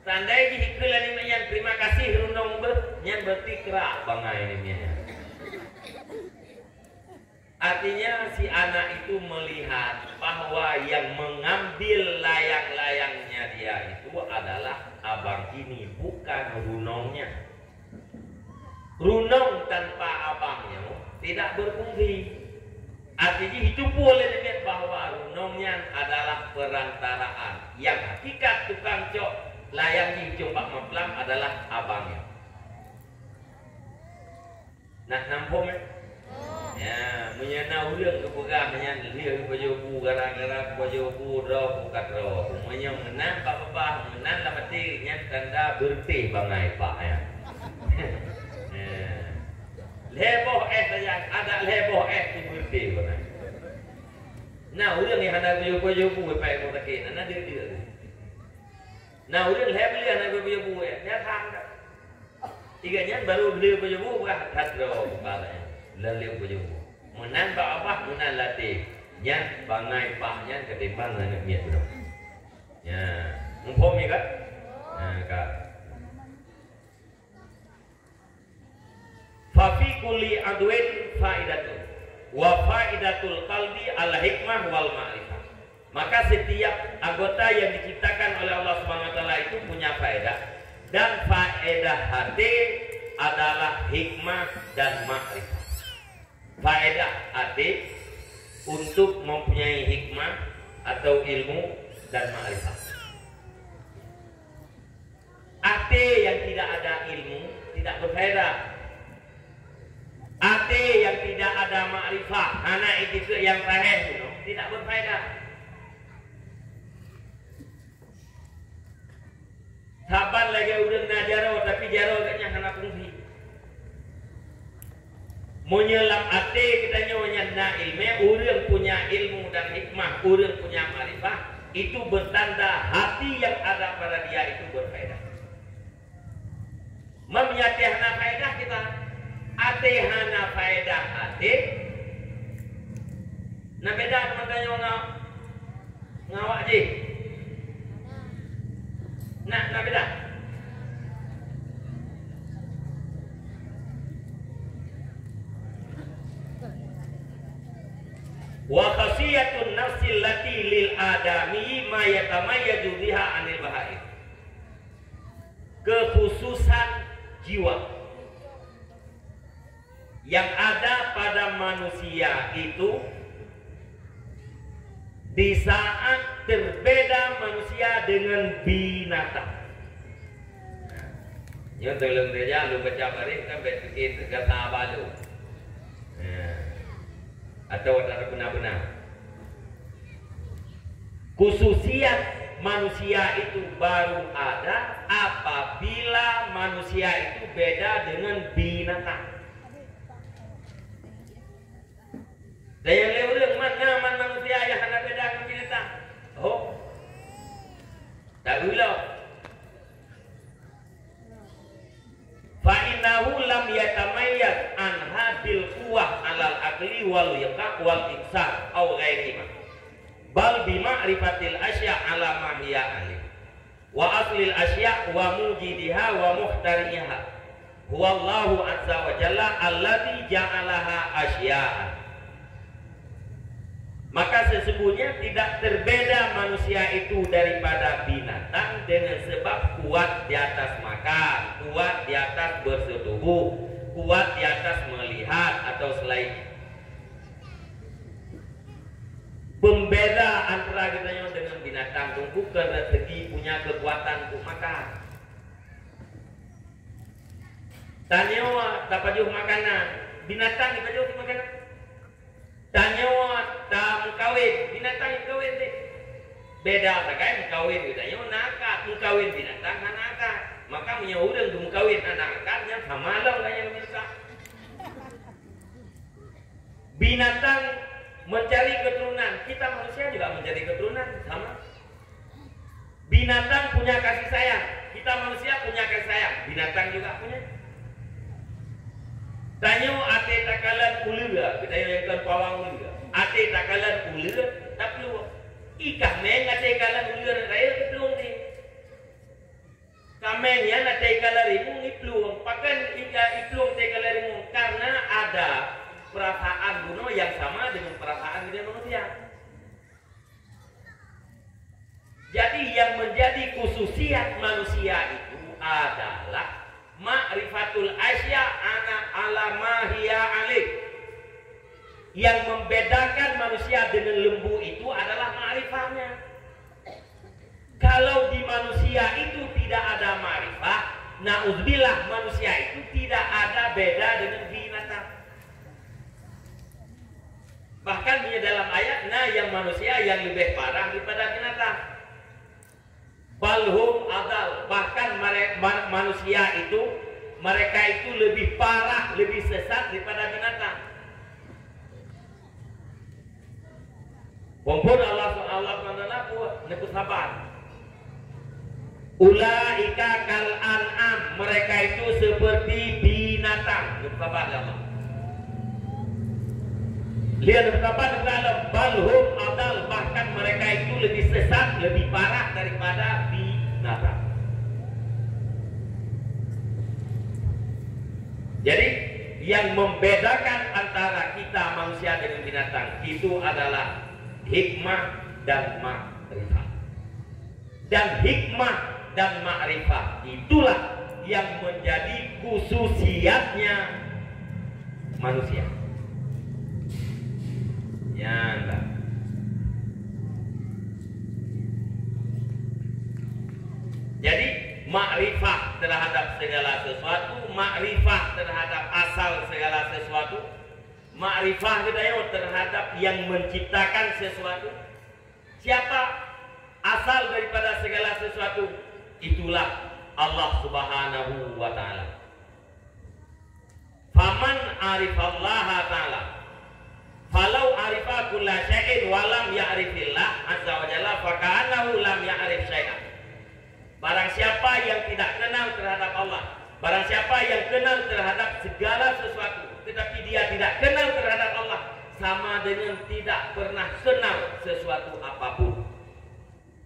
Seandai jih ikheun lé aneuk miet nyan, "Terima kasih, Runong, beuh," nyan berarti krak bangai aneuk miet nyan. Artinya, si anak itu melihat bahwa yang mengambil layang-layangnya dia itu adalah abang ini, bukan Runongnya. Runong tanpa abang nyoe tidak berfungsi. Arti jih itu pun lé neumiet bahwa runong nyan adalah perantaraan. Yang hakikat tukang cok layang jih icong bak mamplam adalah abang nyoe. Nak nampung, eh? Ya, meunyoe na ureueng geupeugah nyan lheueh geupajoh bu, gara-gara geupajoh bu, droe bu ka droe. Meunyoe meunan bak babah, meunan lam até, nyan tanda beureutéh bangai pak nyan. Ya. Lhèe boh éh saja, adak lhèe boh éh tu beureutéh bangai. Na ureueng nyang hana geupajoh bu, pat rumah sakét, na deuek-deuek. Na ureuëng lhée beuleueh na geubeujeue bu, eh, nyan hang dak. Tiga nyan baru beuleueh beujeue bu, bah, that droe bak nyan. Lhée beuleueh beujeue bu. Meunan bak babah, meunan lateh. Nyan bangai pah nyan ketimbang aneuk miet droe. Ya, muphom ya kan? Nah, kan. Fa fi kulli adwin faidatun, wa faidatul qalbi al hikmah wal ma'rifah. Maka setiap anggota yang diciptakan oleh Allah Subhanahu wa Taala itu punya faedah, dan faedah hati adalah hikmah dan makrifah. Faedah hati untuk mempunyai hikmah atau ilmu dan makrifah. Até nyang tidak ada ilmu tidak berfaedah. Até nyang tidak ada makrifah, hana itikeuet nyang sahih, tidak berfaedah. Saban lagée ureuëng na jaroe, tapi jaroe geuhnyan hana fungsi. Meunyoe lam até geutanyoe nyan na iéleumé, ureuëng punya ilmu dan hikmah, ureuëng punya makrifah, itu bertanda hati yang ada pada dia itu berfaedah. Meunyoe até hana faedah kita, até hana faedah até, na beda teuma tanyoe ngon, ngon awak jih. Na, na beda. Wa khasiyatun nafsil lati lil adami ma yatamayyazu biha anil bahaim. Kekhususan jiwa yang ada pada manusia itu di saat terbeda manusia dengan binatang. Nyoe teuh lôn teuja, lôn baca baréh kan bèk pike gata balu. Nah, atawa tak beuna-beuna. Khususiat manusia itu baru ada apabila manusia itu beda dengan binatang. Dan nyang lé ureuëng man na man manusia nyang hana beda ngon binatang. Oh. Tak geulo. Fa innahu lam yatamayyaz anha bil quwwah alal aqli wal liqa wal ibsar aw ghairihima. Bal bi ma'rifatil asya ala ma hiya alih. Wa aslil asya wa mujidiha wa muhtari'iha. Huwallahu azza wa jalla alladzi ja'alaha asya'an. Maka sesungguhnya tidak terbeda manusia itu daripada binatang dengan sebab kuat di atas makan, kuat di atas bersetubuh, kuat di atas melihat atau selain. Pembeda antara geutanyoe dengan binatang tu bukan dari segi punya kekuatan untuk makan. Tanyoe tapajoh makanan, binatang dipajoh makanan. Tanyoe tameukawen, binatang meukawen deh. Beda sagai meukawen geutanyoe na akad, meukawen binatang hana akad. Maka meunyoe ureuëng geumeukawen hana akad, nyan sama lom gaya binatang. Binatang mencari keturunan, kita manusia juga mencari keturunan, sama. Binatang punya kasih sayang, kita manusia punya kasih sayang, binatang juga punya. Tanyoe até takalon uleue, geutanyoe nyang kon pawang uleue. Até takalon uleue, taplueng. Ikah meng até kalon uleue raya taplueng deh. Kameng nyan até kalon rimueng iplueng. Pakon ika iplueng até kalon rimueng? Karena ada perasaan bunoe yang sama dengan perasaan geutanyoe manusia. Jadi, yang menjadi khususiat manusia itu adalah ma'rifatul asya ana ala ma hiya alaih. Yang membedakan manusia dengan lembu itu adalah ma'rifahnya. Kalau di manusia itu tidak ada ma'rifah, na'udzubillah, manusia itu tidak ada beda dengan binatang. Bahkan di dalam ayat, na nyang manusia nyang leubeh parah daripada binatang. Bal hum adal, bahkan mere-, ma-, manusia itu, mereka itu lebih parah, lebih sesat daripada binatang. Walaupun Allah, Allah Subhanahu wa Taala buat neupeusaban. "Ulaika kal an'am," mereka itu seperti binatang. Neupeugah lé Allah. Lheueh neupeugah lé Allah, "Bal hum adal," bahkan mereka itu lebih sesat, lebih parah daripada binatang. Jadi, yang membedakan antara kita manusia dengan binatang itu adalah hikmah dan makrifat. Dan hikmah dan makrifat itulah yang menjadi khususiatnya manusia. Ya, entah. Jadi, makrifat terhadap segala sesuatu, makrifat terhadap asal segala sesuatu, makrifat geutanyoe terhadap yang menciptakan sesuatu. Siapa asal daripada segala sesuatu? Itulah Allah Subhanahu wa Ta'ala. "Faman arifallaha Ta'ala, falau arifa kulla syai'in wa lam ya'rifillah azza wa jalla, fa ka'annahu lam ya'rif syai'an." Barang siapa yang tidak kenal terhadap Allah, barang siapa yang kenal terhadap segala sesuatu, tetapi dia tidak kenal terhadap Allah, sama dengan tidak pernah kenal sesuatu apapun.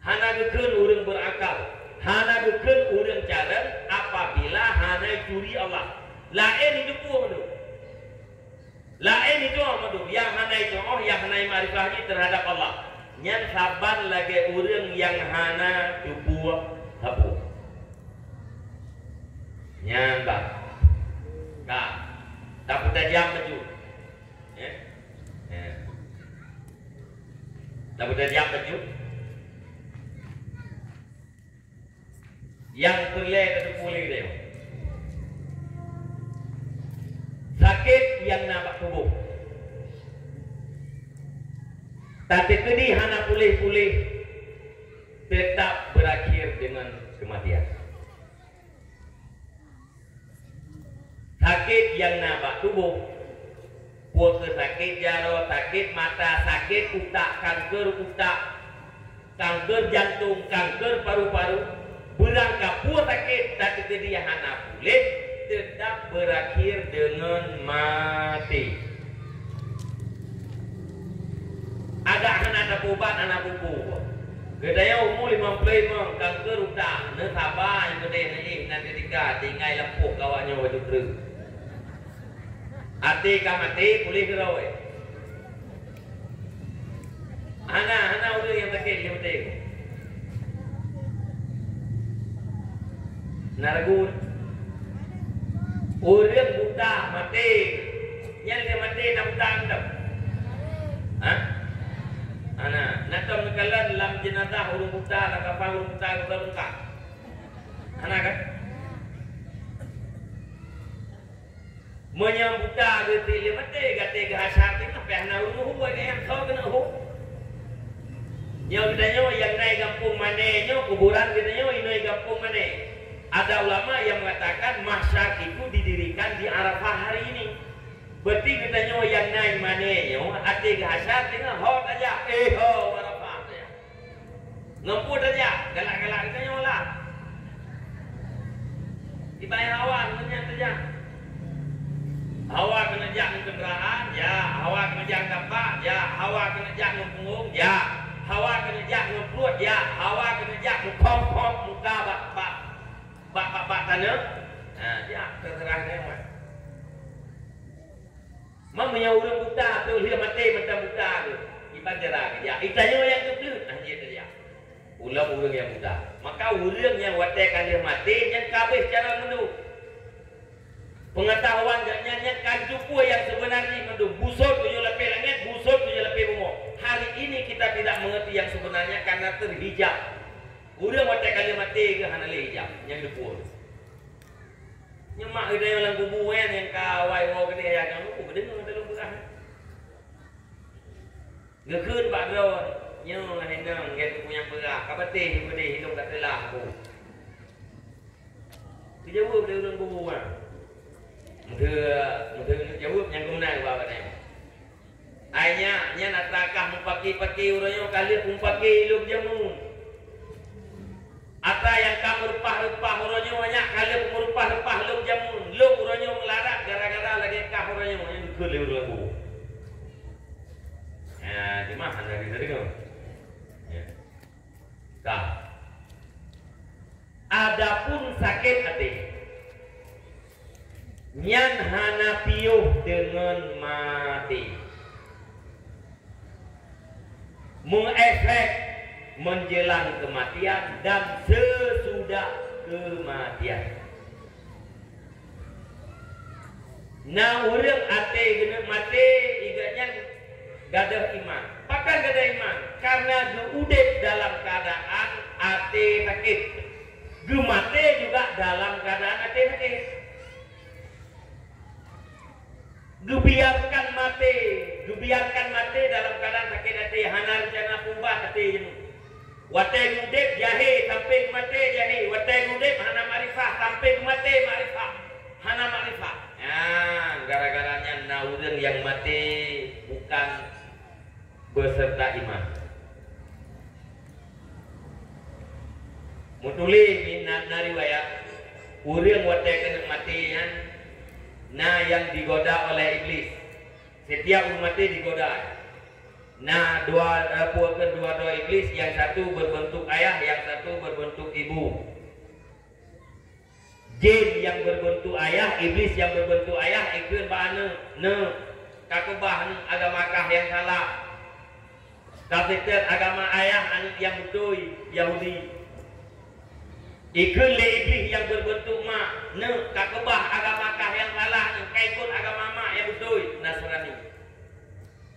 Hana geukheun ureuëng berakal, hana geukheun ureuëng carông apabila hana jituri Allah. Laén jiteupeue mandum. Laén jiteupeue mandum, nyang hana jiteupeue, nyang hana jimakrifah jih terhadap Allah. Nyan saban lagée ureuëng nyang hana teupeue sapeue. Nyan bah. Ka. Tapeutajam laju. Ya. Ya. Tapeutajam laju. Nyang peureulée tateupeue lé geutanyoe, sakét nyang na bak tuboh, tateukeudi hana puléh-puléh, teutap beurakhir deungon keumatian. Sakét nyang na bak tuboh, peue kheueh sakét jaroe, sakét mata, sakét utak, kanker utak, kanker jantong, kanker paru-paru, beurangkapeue sakét, tateukeudi hana puléh, teutap beurakhir deungon maté. Adak hana tapeuubat, hana peue-peue. Geutanyoe umu limong ploh limong, kanker utak, neusaba nyang keudeh neuéh nan teutika, tinggai lampôh keu awak nyoe baju kreueh. Até ka maté, puléh keudroe. Hana, hana ureuëng nyang sakét lé maté. Na ragu? Ureuëng buta maté, nyan lé maté na buta mantong? Hah? Hana. Na tom neukalon lam jeunazah ureuëng buta, lam kafan ureuëng buta, buta lengkap? Hana kan? Meunyoe buta geuti lé maté, gata geuhasar teungoh pih hana ureuëng hu, nyang soe keuneuk hu? Nyoe geutanyoe nyang na i gampông Mané nyoe, kuburan geutanyoe inoe i gampông Mané. Ada ulama yang mengatakan mahsyar itu didirikan di Arafah hari ini. Berarti geutanyoe nyang na i Mané nyoe, até geuhasar teungoh ho tajak, eh ho Arafah tajak. Ngon peue tajak? Galak-galak geutanyoe lah. Ibarat hawa ngon nyan tajak. Hawa keuneuk jak ngon keundaraan, jak. Hawa keuneuk jak ngon tapak, jak. Hawa keuneuk jak ngon punggong, jak. Hawa keuneuk jak ngon pruet, jak. Hawa keuneuk jak meukhom-khom muka bak, bak, bak, bak, bak taneuk. Ha, jak, teuseurah nyan. Meunyoe ureuëng buta tu lheueh maté mantong buta tu, kiban cara geujak. Geutanyoe nyang geubleut, nah, jeuet geujak. Ulôn ureuëng nyang buta. Maka ureuëng nyang watée ka lheueh maté, nyan ka habéh cara meunduek. Peungeutahuan geuh nyan, nyan ka geuteupeue nyang seubeuna jih mandum. Bukon tujoh lapéh langét, bukon tujoh lapéh bumoe. Hari ini kita tidak mengerti yang sebenarnya karena terhijab. Ureuëng watée ka lheueh maté geuh hana lé hijab, nyang geuteupeue. Nyoe mak geutanyoe lam kubu nyan nyang ka awai woe keudeh ayah geutanyoe, oh, geudeungoe teuh lôn peugah. Geukheun bak droe, nyoe hai nong, gét peue nyang peugah, ka patéh peudeh hidong ka teulah ku. Geujaweueb lé ureuëng kubu nyan. Meuseu, meuseu jaweueb nyang geumeunang bak geutanyoe. Ai nyak, nyan atra kah mupake-pake uroe nyoe ka lheueh mupake ilôn jameun. Ata nyang ka meureupah-reupah uroe nyoe nyak ka lheueh meureupah-reupah lom jameun. Lom uroe nyoe meularat gara-gara lagèe kah uroe nyoe nyang geukheun lé ureueng lagoe. Nah, cuma hana bisa dengar. Ya. Ka. Adapun sakét até, nyan hana piôh deungon maté. Meuefek menjelang kematian dan sesudah kematian. Na ureueng até geuneuk maté, i gobnyan gadôh iman. Pakon gadôh iman? Karena geuudép dalam keadaan até sakét. Geumaté juga dalam keadaan até sakét. Geubiarkan maté, geubiarkan maté dalam keadaan sakét até, hana reuncana peuubat até jinoe. Watèe geuudép jahé sampai geumaté jahé, watèe geuudép hana makrifah sampai geumaté makrifah, hana makrifah. Nyan gara-gara nyan na ureueng nyang maté bukan beserta iman. Meutuléh na, na riwayat, ureueng watèe keuneuk maté nyan na nyang digoda oleh Iblis. Setiap ureueng maté digoda. Na dua, eh, peue kheun dua droe Iblis, nyang satu berbentuk ayah, nyang satu berbentuk ibu. Jin nyang berbentuk ayah, Iblis nyang berbentuk ayah, ikheun bak aneuk, "Neuk, ka keubah neuk agama kah nyang salah. Ka seutôt agama ayah aneuk nyang beutôi, Yahudi." Ikheun lé Iblis nyang berbentuk mak, "Neuk, ka keubah agama kah nyang salah neuk, ka ikot agama mak nyang beutôi, Nasrani."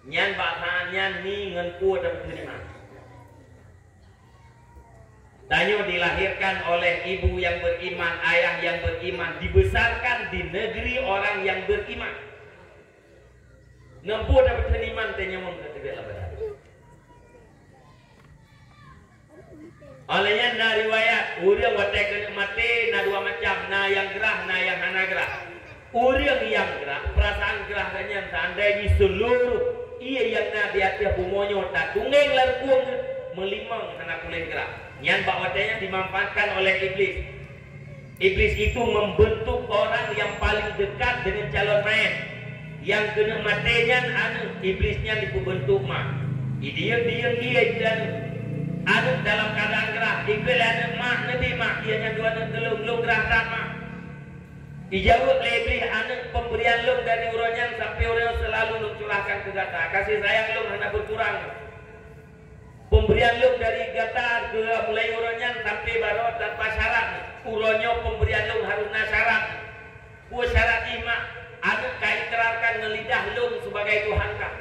Nyan bak saát nyan mi ngon peue tapeuteurimong. Tanyoe dilahirkan oleh ibu yang beriman, ayah yang beriman, dibesarkan di negeri orang yang beriman. Ngon peue tapeuteurimong tanyoe ngon keuteubiet lam badan. Oleh nyan na riwayat, ureueng watèe keuneuk maté na dua macam, na nyang grah, na nyang hana grah. Ureueng nyang grah, peurasaan grah geuh nyan seandai jih seuluruh ié nyang na di ateueh bumoe nyoe tatungeng lam rukueng geuh, meulimong hana puléh grah. Nyan bak watèe nyan dimanfaatkan oleh Iblis. Iblis itu membentuk orang yang paling dekat dengan calon mayat. Nyang keuneuk maté nyan aneuk, Iblis nyan jipeubeuntuk mak. Idiyeueng-diyeueng ié jih aneuk. Aneuk dalam keadaan grah, ikheun lé aneuk, "Mak, neubi mak, ié nyan dua aneuk keu lôn, lôn grah that mak." Ijaweueb lé Iblis, "Aneuk, pemberian lôn dari uroe nyan sampai uroe nyoe selalu lôn curahkan keu gata. Kasih sayang lôn hana berkurang. Pemberian lôn dari gata keu mulai uroe nyan sampai baroe tanpa syarat. Uroe nyoe pemberian lôn harôh na syarat. Peue syarat jih, Mak? Aneuk ka ikrarkan ngon lidah lôn sebagai Tuhan kah."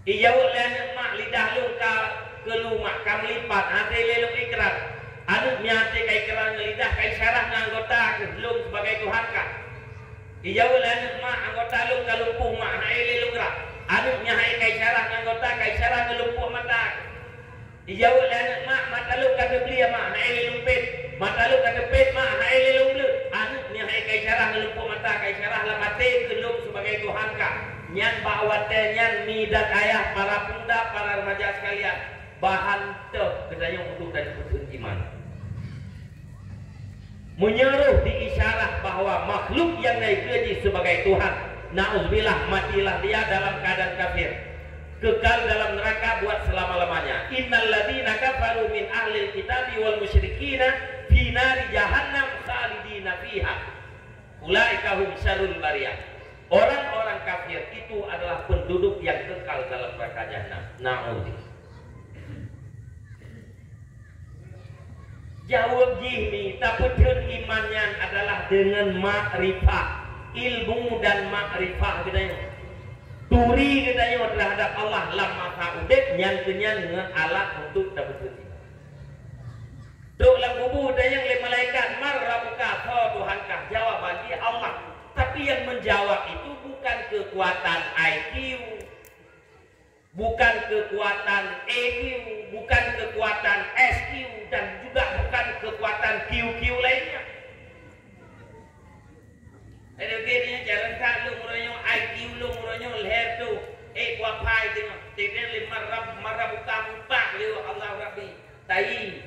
Ijaweueb lé aneuk, "Mak, lidah lôn ka keulu, Mak, ka meulipat, hase lé lôn ikrar." Aneuk nyan hase ka ikrar ngon lidah, ka isyarah ngon anggota keu lôn sebagai Tuhan kah. Ijaweueb lé aneuk, "Mak, anggota lôn ka lumpuh, Mak, hase lé lôn grah." Aneuk nyan hase ka isyarah ngon anggota, ka isyarah ngon lumpuh mata. Ijaweueb lé aneuk, "Mak, mata lôn ka teubliek, Mak, hase lé lôn pét. Mata lôn ka teupét, Mak, hase lé lôn bleuet." Aneuk nyan hase ka isyarah ngon lumpuh mata, ka isyarah lam até keu lôn sebagai Tuhan kah. Nyan bak watèe nyan mi dan ayah, para pemuda, para remaja sekalian, bahan teuh geutanyoe untuk dan peuteun iman. Meunyoe roh diisyarah bahwa makhluk nyang na ikeu jih sebagai Tuhan, na'udzubillah, matilah dia dalam keadaan kafir, kekal dalam neraka buat selama-lamanya. Innal ladzina kafaru min ahlil kitabi wal musyrikina fi nari jahannam khalidina fiha. Ulaika hum syarrul bariyah. Orang-orang kafir itu adalah penduduk yang kekal dalam neraka jahanam. Na'udzubillah. Jaweueb jih mi, tapeuteun iman nyan adalah deungon makrifah, ilmu dan makrifah geutanyoe. Turi geutanyoe terhadap Allah lam masa udép nyan keu nyan ngon alat untuk tapeuteun iman. Trok lam kubu tanyong lé malaikat, "Man rabbuka?" Soe Tuhan kah? Jawaban jih, "Allah." Tapi yang menjawab itu bukan kekuatan I Q, bukan kekuatan E Q, bukan kekuatan S Q, dan juga bukan kekuatan Q Q lainnya. Ada gini, jalan tak lu meroyong I Q lu meroyong leher tu. Eh, kuapai tengok. Tidak lima rab, marah buka mutak liu Allah Rabbi. Tayi.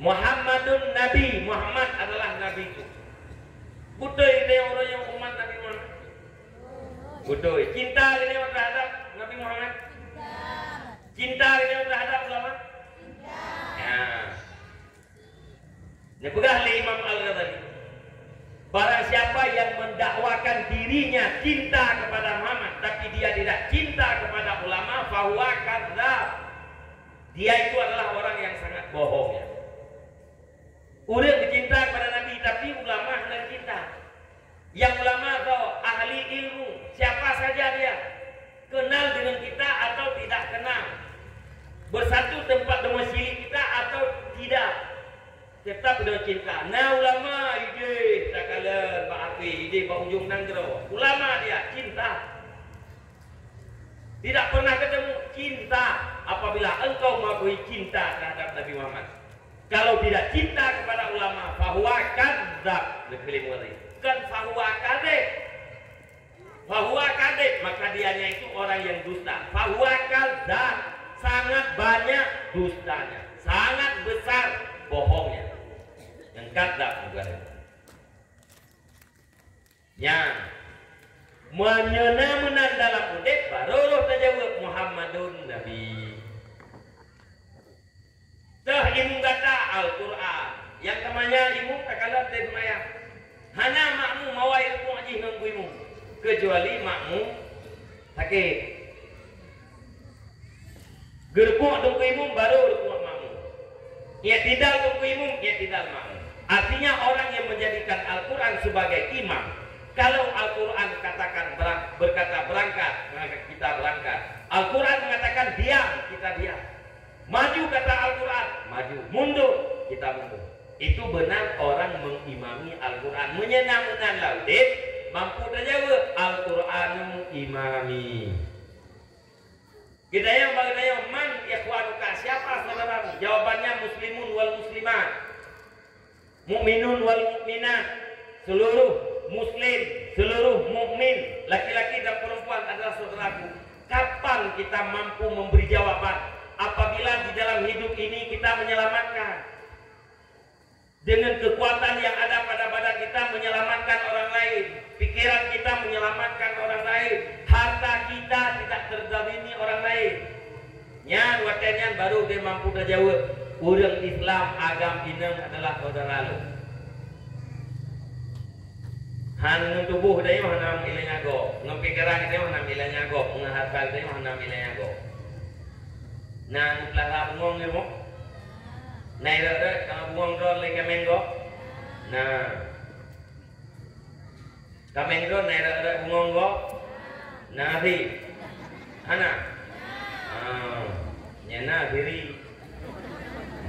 Muhammadun Nabi, Muhammad adalah Nabi itu. Beutôi geutanyoe uroe nyoe umat Nabi Muhammad? Beutôi. Cinta geutanyoe terhadap Nabi Muhammad? Cinta geutanyoe terhadap ulama? Ya. Neupeugah lé Imam Al-Ghazali, barang siapa yang mendakwakan dirinya cinta kepada Muhammad, tapi dia tidak cinta kepada ulama, fahuwa kadzab. Dia itu adalah orang yang sangat bohong, ya. Ureuëng cinta kepada Nabi, tapi ulama hana cinta. Yang ulama atau ahli ilmu, siapa saja dia, kenal dengan kita atau tidak kenal, bersatu tempat dengan syirik kita atau tidak, tetap dia cinta. Nah, ulama ideh takalon bak api, ideh bak ujong nanggroe. Ulama dia cinta. Tidak pernah ketemu, cinta. Apabila engkau mengakui cinta terhadap Nabi Muhammad, kalau tidak cinta kepada ulama, fahuwa kadzab. Bukan fahuwa kadzib. Fahuwa kadzib, maka dianya itu orang yang dusta. Fahuwa kadzab, sangat banyak dustanya, sangat besar bohongnya. Yang kadzab bukan. Nyan, meunyoe na meunan dalam udeb, barô roh tajaweueb Muhammadun Nabi. Teuh imum gata Al-Qur'an. Nyang teumanya imum takalon teuh seumayang. Hana makmum mawai rukuk jih ngon geuimum, keucuali makmum sakét. Geurukuk teungku imum, baru rukuk makmum. I'tidal teungku imum, i'tidal makmum. Artinya, orang yang menjadikan Al-Quran sebagai imam, kalau Al-Quran katakan berang-, berkata berangkat, maka kita berangkat. Al-Quran mengatakan diam, kita diam. Maju kata Al-Quran, maju. Mundur, kita mundur. Itu benar orang mengimami Al-Quran. Meunyoe na meunan lam udeb, mampu tajaweueb, "Al-Quranu imami." Geutanyong bak geutanyoe, "Man ikhwanuka?" Siapa saudaramu? Jawabannya, "Muslimun wal muslimat, mukminun wal mukminat." Seluruh muslim, seluruh mukmin, laki-laki dan perempuan adalah saudaraku. Kapan kita mampu memberi jawaban? Apabila di dalam hidup ini kita menyelamatkan. Dengan kekuatan yang ada pada badan kita menyelamatkan orang lain, pikiran kita menyelamatkan orang lain, harta kita tidak terzalimi orang lain. Nyan watée nyan baru dia mampu tajaweueb, ureuëng Islam agam inong adalah saudara lôn. Han ngon tuboh tanyoe hana ilée nyagoe, ngon pikiran tanyoe hana ilée nyagoe, ngon harta tanyoe hana ilée nyagoe. Na neupeulara bungong nyoe? Na irot-rot kama bungong droe lé kaméng gob? Na. Kaméng droe na irot-rot bungong gob? Na ri. Hana? Ah, nyan na siri.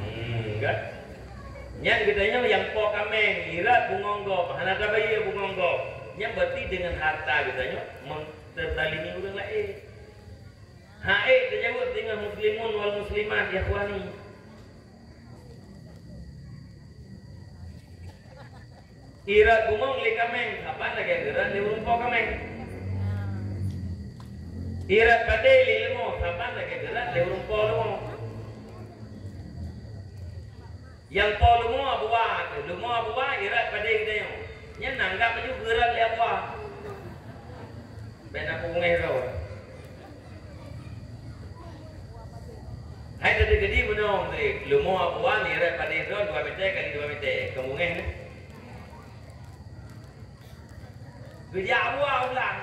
Hmm, kan? Nyan geutanyoe nyang po kaméng, irot bungong gob, hana tabayeue bungong gob. Nyan berarti dengan harta geutanyoe meng-, teuzalimi ureuëng laén. Hai, tajaweueb deungon muslimun wal muslimat, ya ikhwani. Irot bungong lé kaméng, saban lagée geurot lé ureuëng po kaméng. Irot padé lé leumô, saban lagée geurot lé ureuëng po leumô. Nyang po leumô Abuwa, leumô Abuwa irot padé geutanyoe. Nyan nanggab laju geurot lé Abuwa. Bék na peungéh droe. Hai teudeuk geutanyoe meunoe, leumô Abuwa irot padé droe dua meter kali dua meter. Keumungéh nyoe. Geujak Abuwa u blang.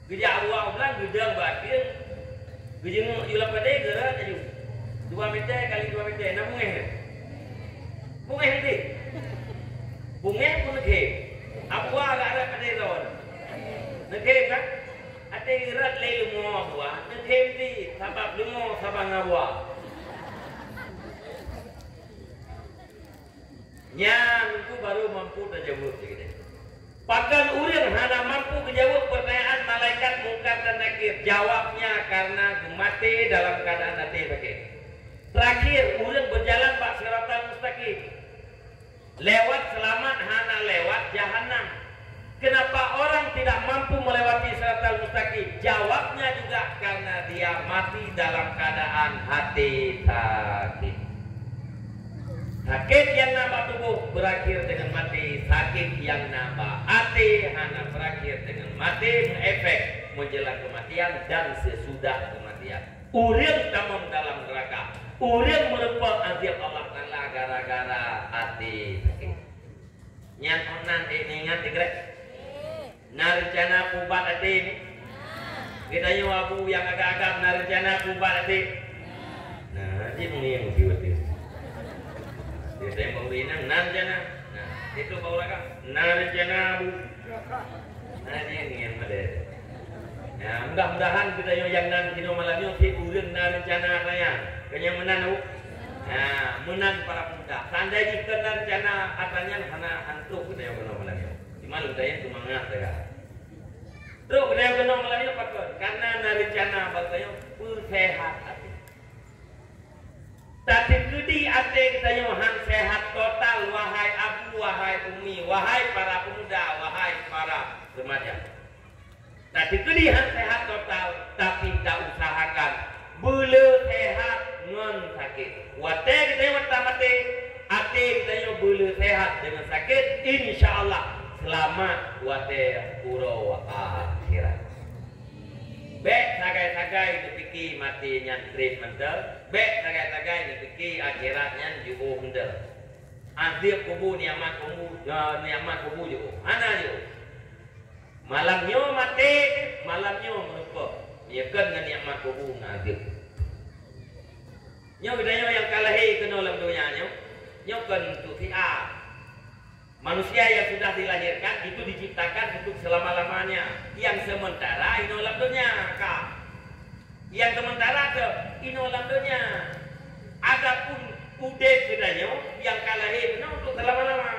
Geujak Abuwa u blang, geudong bak ateueh, geujeungok ju lam padé, geurot laju. Dua meter kali dua meter, na beungéh nyan? Beungéh nyan? Beungéh pun neukhém. Abuwa gak rot padé droe. Neukhém kan? Até geurot lé leumô Abuwa, neukhém cit, sabab leumô saban ngon Abuwa. Nyan tu baru mampu tajaweueb, cit. Pakon ureuëng hana mampu geujaweueb pertanyaan malaikat Mungkar dan Nakir? Jawabnya, karena geumaté dalam keadaan até sakét. Terakhir, ureuëng berjalan bak Siratal Mustaqim. Lewat selamat, hana lewat jahanam. Kenapa orang tidak mampu melewati Siratal Mustaqim? Jawabnya juga karena dia mati dalam keadaan hati sakit. Sakét nyang na bak tuboh beurakhé deungon maté, sakét nyang na bak até hana beurakhé deungon maté, meuefek menjelang kematian dan sesudah kematian. Ureuëng tamong dalam neuraka, ureuëng meurumpok azab Allah Taala gara-gara até sakét. Nyan ôn nan ék neuingat sikrek? Na reuncana peuubat até nyoe? Geutanyoe abu nyang agam-agam na reuncana peuubat até? Nah, jih meungieng siwati. Geutanyoe bak ureuëng inong na reuncana. Nah, itu bak ureuëng agam na reuncana abu. Nah, jih meungieng model. Ya, mudah-mudahan geutanyoe nyang nan sinoe malam nyoe sit ureuëng na reuncana atra nyan. Keu nyang meunan, Bu? Ya, meunan para pemuda. Seandai jih kon na reuncana atra nyan hana hantu geutanyoe keunoe malam nyoe. Cuma lôn tanyong seumangat sagai. Trok geutanyoe keunoe malam nyoe pakon? Karena na reuncana bak geutanyoe peusehat até. Tateukeudi até geutanyoe han sehat total, wahai abu, wahai umi, wahai para pemuda, wahai para remaja. Tateukeudi han sehat total, tapi tausahakan beuleu sehat ngon sakét. Watée geutanyoe tamaté, até geutanyoe beuleu sehat deungon sakét, insya Allah seulamat watée uroe akhirat. Bék sagai-sagai neupike maté nyan treb mantong, bék sagai-sagai neupike akhirat nyan jiôh mantong. Azab kubu, nikmat kubu, nikmat kubu jiôh. Hana jiôh. Malam nyoe maté, malam nyoe meurumpok. Meunyoe kon ngon nikmat kubu ngon azab. Nyoe geutanyoe nyang ka lahé keunoe lam donya nyoe, nyoe kon untuk siat. Manusia yang sudah dilahirkan itu diciptakan untuk selama-lamanya. Yang sementara inoe lam donya ka. Yang sementara ke inoe lam donya. Adapun udeb geutanyoe nyang ka lahé keunoe untuk selama-lama.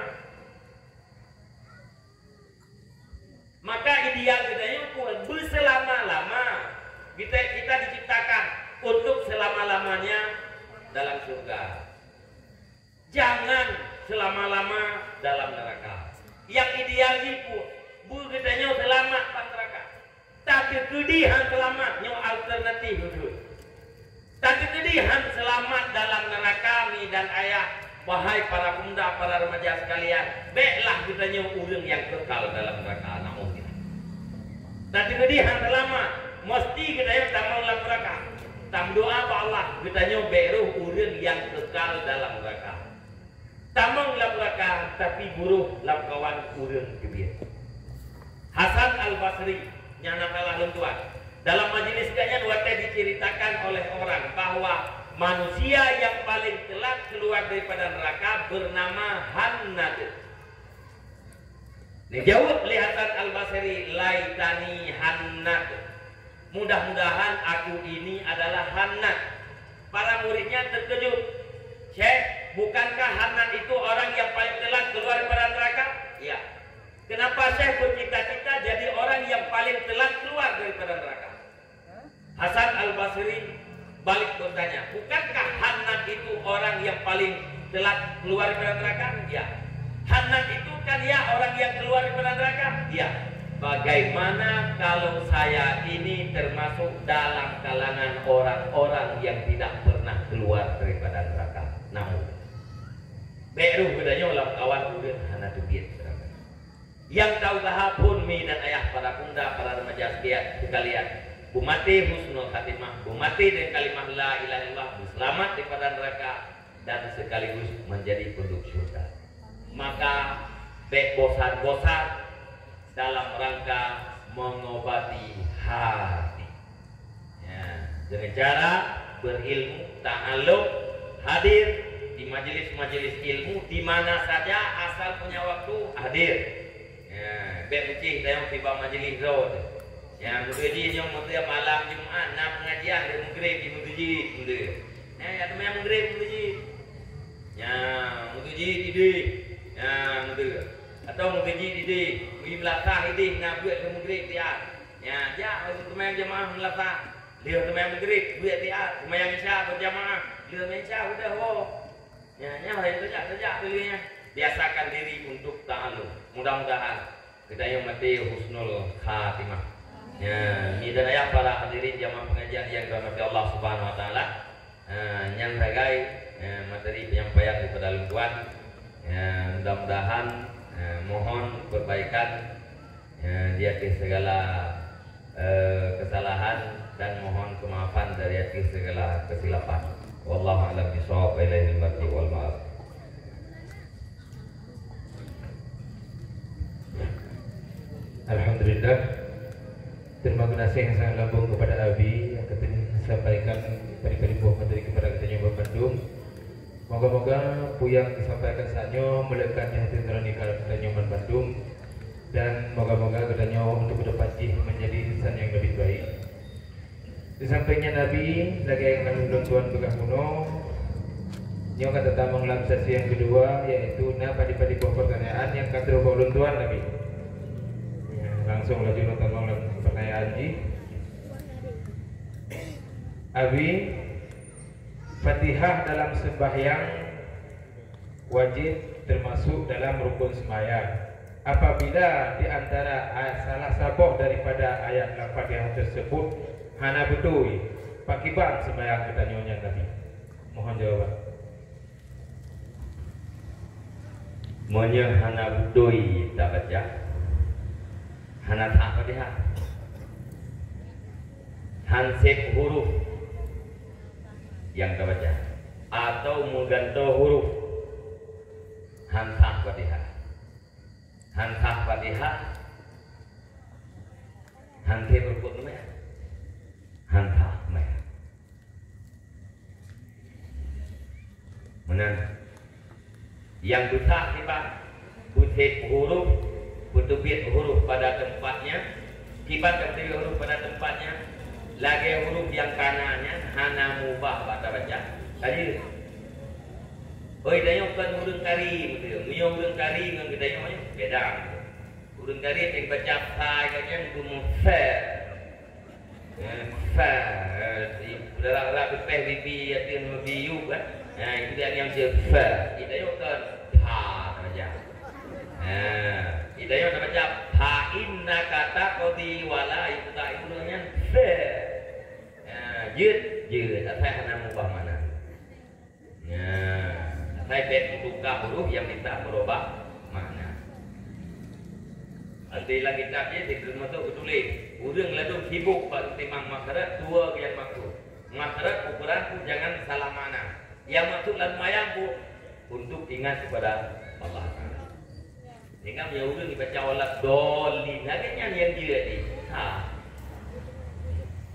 Maka ideal geutanyoe pun beuseulama-lama. Kita, kita diciptakan untuk selama-lamanya dalam surga. Jangan selama-lama dalam neraka. Yang ideal jih pun beu geutanyoe seulamat bak neraka. Tateukeudi han seulamat nyoe alternatif udeb. Tateukeudi han seulamat dalam neuraka, mi dan ayah, wahai para pemuda, para remaja sekalian, béklah geutanyoe ureuëng nyang kekal dalam neuraka. Naudzubillah. Tateukeudi han seulamat, meusti geutanyoe tamong lam neuraka. Tameudoa bak Allah, geutanyoe bék rhoh ureuëng nyang kekal dalam neuraka. Tamong lam neuraka, tapi beu rhoh lam kawan ureuëng teubiet. Hasan Al-Basri, nyang na salah lôn tuan, dalam majelis gobnyan watée diceritakan oleh orang bahwa manusia yang paling telat keluar daripada neraka bernama Hannad. Dijaweueb lé Hasan Al-Basri, "Laitani Hannad." Mudah-mudahan aku ini adalah Hannad. Para muridnya terkejut. "Syekh, bukankah Hannad itu orang yang paling telat keluar daripada neraka?" "Ya." "Kenapa Syekh bercita-cita jadi orang yang paling telat keluar daripada neraka?" Hasan Al-Basri balik bertanya, "Bukankah Hannad itu orang yang paling telat keluar daripada neraka?" "Ya." "Hannad itu kan ya orang yang keluar daripada neraka?" "Ya." "Bagaimana kalau saya ini termasuk dalam kalangan orang-orang yang tidak pernah keluar daripada neraka?" Namun, bék rhoh geutanyoe lam kawan ureuëng hana teubiet neraka. Nyang tausaha phon mi dan ayah, para pemuda, para remaja sekalian, beumaté husnul khatimah, beumaté dengan kalimah la ilaha illallah, beuseulamat daripada neraka dan sekaligus menjadi penduduk syurga. Maka bék bosan-bosan dalam rangka mengobati hati. Ya, dengan cara berilmu, ta'alum, hadir di majelis-majelis ilmu di mana saja asal punya waktu hadir. Ya, bék meucih tayong tiba majelis droe tu. Ya, meutuji nyoe meutuji malam Jumat na pengajian di Maghrib di meutuji tu. Ya, ya teuma Maghrib meutuji. Ya, meutuji di deh. Ya, meutuji. Atau meutuji di deh. Meutuji meulasa di deh na buet di Maghrib dia. Ya, jak teuma jamaah meulasa. Lheueh seumayang Maghrib, buet siat, seumayang Isya berjamaah, lheueh seumayang Isya udah ho. Nyan, nyan hai tajak, tajak peuleueh nyan. Biasakan diri untuk ta'alum. Mudah-mudahan geutanyoe maté husnul khatimah. Ya, ni dan ayah para hadirin jamaah pengajian yang dirahmati Allah Subhanahu wa taala. Ha, nyan sagai, eh, materi penyampaian Pada lingkungan, ya, mudah-mudahan, ya, mohon perbaikan, ya, di atas segala, eh, kesalahan dan mohon kemaafan dari atas segala kesilapan. Wallahu a'lam bishawab, wa ilaihil marji' wal ma'ab. Alhamdulillah. Terima kasih yang sangat lambung kepada Abi yang katanya sampaikan bari-bari boh materi kepada katanya bandum. Moga-moga peue nyang disampaikan saat nyoe meulekat di hati nurani katanya bandum, dan moga-moga katanya untuk ke depan jih menjadi insan yang lebih baik. Di samping nyan Abi, lagèe nyang ka lôn tuan peugah bunoe, nyoe ka tatamong lam sesi nyang keudua, yaitu na padum-padum boh pertanyaan nyang ka trôh bak lôn tuan Abi. Ya, langsung laju lôn tamong lam pertanyaan jih. Abi, Fatihah dalam sembahyang wajib termasuk dalam rukun sembahyang. Apabila di antara ayat, salah saboh daripada ayat lam Fatihah tersebut hana beutôi, pakiban sembahyang geutanyoe nyan Nabi? Mohon jawaban. Meunyoe hana beutôi tabaca, hana sah Fatihah. Han sép huruf nyang tabaca, atau meugantoe huruf, han sah Fatihah. Han sah Fatihah, han sép rukun seumayang, han sah seumayang. Meunan. Nyang beusah kiban, beusép huruf, beuteubiet huruf pada tempatnya, kiban ka beuteubiet huruf pada tempatnya, lagèe huruf nyang kana nyan hana mubah bak tabaca. Ka jeuet. Oi, tanyoe kon ureueng kari, beutôi. Meunyoe ureueng kari ngon geutanyoe nyoe beda. Ureueng kari nyang baca fa nyan geumeufe. Eh, fa, eh, di, udah rap-rap pipéh bibi ateueh biu kan. Nah, itu dia yang dia fa. Kita yuk kan fa saja. Nah, kita yuk baca fa innaka taqdi wa la yuqda, itu namanya fa. Nah, jeuet, jeuet. Asai hana mubah makna. Nah, asai bèk meutuka huruf nyang bisa meurubah makna. Di lam kitab nyan, di termasuk geutuléh, ureueng ladôm sibuk bak timang makhraj, dua nyang maksud. Makhraj ukeran tu jangan salah makna. Nyang maksud lam ayat tu untuk ingat kepada Allah Taala. Sehingga meunyoe ureueng jibaca waladdallin, lagèe nyan nyang jeuet di. Ha.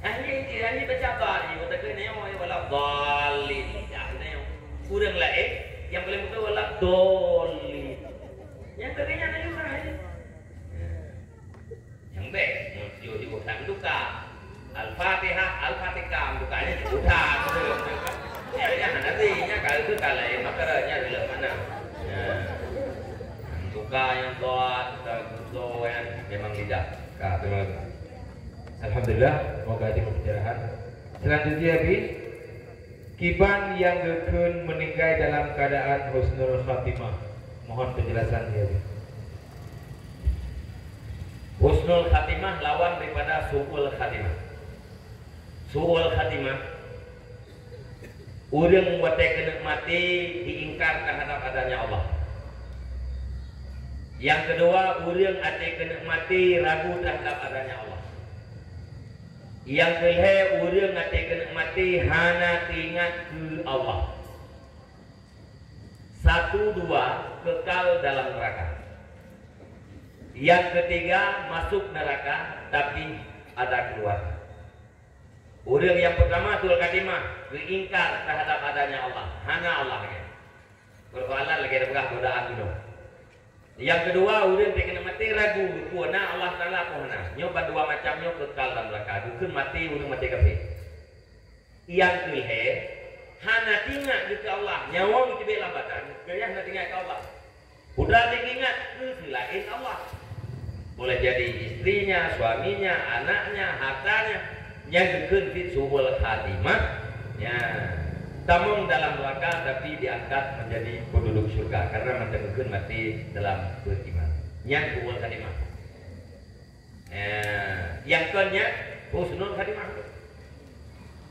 Hana jeuet, hana baca dal, watèe keu nyoe waladdallin. Ya, nyoe. Ureueng laén nyang paleng beutôi waladdallin. Nyang keu nyan na jurah. Nyang bèk, meunyoe jiôh-jiôh that meutuka. Al-Fatihah, Al-Fatihah, meutuka nyan jiôh that. Ya, ya, hana sih, nyan ka itu ka laén, maka nyan reuloh makna. Ya. Meutuka nyang dot, ka geuto nyan memang lidah. Ka, terima kasih. Alhamdulillah, semoga ada pencerahan. Selanjutnya, Abi, kiban nyang geukheun meninggai dalam keadaan husnul khatimah. Mohon penjelasan, ya, Abi. Husnul khatimah lawan daripada su'ul khatimah. Su'ul khatimah, ureueng watèe keuneuk maté diingkar terhadap adanya Allah. Nyang keudua, ureueng watèe keuneuk maté ragu terhadap adanya Allah. Nyang keulhèe, ureueng watèe keuneuk maté hana teuingat keu Allah. Satu dua kekal dalam neraka. Yang ketiga masuk neraka tapi ada keluar. Ureueng yang pertama su'ul khatimah, geuingkar terhadap adanya Allah, hana Allah lagèe. Persoalan lagèe peugah godaan bunoe. Yang kedua, ureueng nyang keuneuk maté ragu, peue na Allah Taala peue hana. Nyoe ban dua macam nyoe kekal dalam neraka, geukheun maté ureueng maté kafé. Nyang keulhèe, hana teuingat geuh keu Allah, nyawöng teubiet lam badan, geuh hana teuingat keu Allah. Peue na teuingat keu seulaén Allah. Boleh jadi istrinya, suaminya, anaknya, hartanya, nyang geukheun cit su'ul khatimah, nyan tamong dalam neraka tapi diangkat menjadi penduduk syurga karena mantong geukheun maté dalam beriman. Nyan su'ul khatimah. Ya, nyang kon nyan husnul khatimah.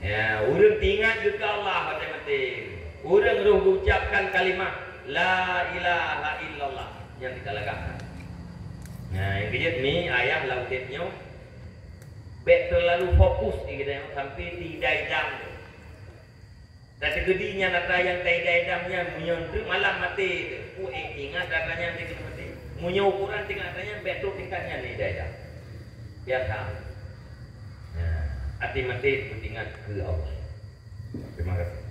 Ya, ureueng teuingat geuh keu Allah watèe maté. Ureuëng roh geucapkan kalimah la ilaha illallah nyang teuka lagak. Nah, nyang keujeuet mi ayah lam udeb nyoe, bék teulalu fokus di geutanyoe sampai di idam. Tateukeudi nyan atra nyang ta idam nyan meunyoe treuk malam maté teuh, ku ék ingat atra nyan dikeu maté. Meunyoe ukuran tingkat atra nyan bék trok tingkat nyan di idam. Biasa. Nah, até maté peuingat keu Allah. Terima kasih.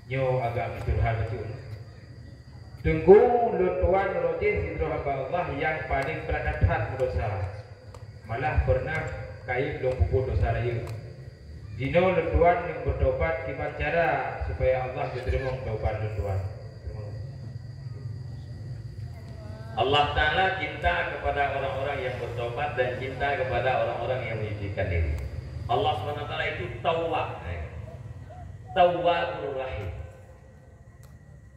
Nyoe agak meucurhat bacut. Teungku, lôn tuan roh jih sidroe hamba Allah nyang paleng brat that meudosa. Malah peureunah kayém lôn peubuet dosa rayeuk. Jinoe lôn tuan nyang beutobat, kiban cara supaya Allah geuteurimong tobat lôn tuan? Allah Ta'ala cinta kepada orang-orang yang bertobat dan cinta kepada orang-orang yang menyucikan diri. Allah Subhanahu wa Ta'ala itu Tawwab. Tawwabur Rahim.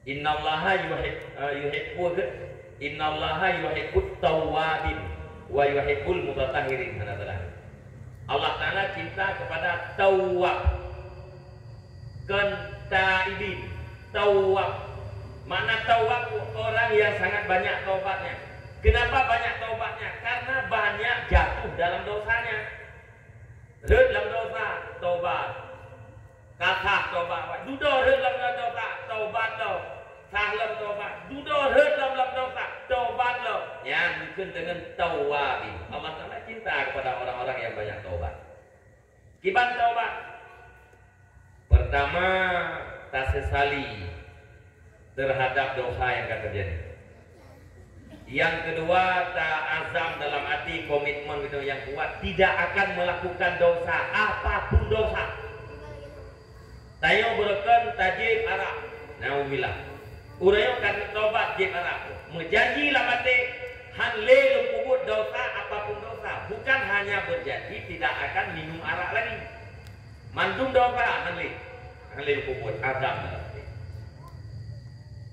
Innallaha yuhib-, eh, yuhibbu, innallaha yuhibbut tawwabin wa yuhibbul mutatahhirin, hana salah. Allah Ta'ala cinta kepada tawwab, kon taibin. Tawwab. Makna tawwab orang yang sangat banyak taubatnya. Kenapa banyak taubatnya? Karena banyak jatuh dalam dosanya. Rhot lam dosa, taubat. Ka sah tobat awai. Dudoe rhot lam, lam dosa, tobat lom. Sah lom tobat. Dudoe rhot lam, lam dosa, tobat lom. Nyan dikheun deungon tawwabin. Allah Taala cinta kepada orang-orang yang banyak tobat. Kiban tobat? Pertama, tasesali terhadap dosa yang ka terjadi. Yang kedua, ta azam dalam hati, komitmen kita yang kuat, tidak akan melakukan dosa, apapun dosa. Tanyoe beureukan tajieb arak, naudzubillah. Ureueng nyoe ka tobat jieb arak, meujanji lam até, "Han lé lôn peubuet dosa, apapun dosa." Bukan hanya berjanji tidak akan minum arak lagi. Mandum dosa han lé, han lé lôn peubuet, azam dalam até.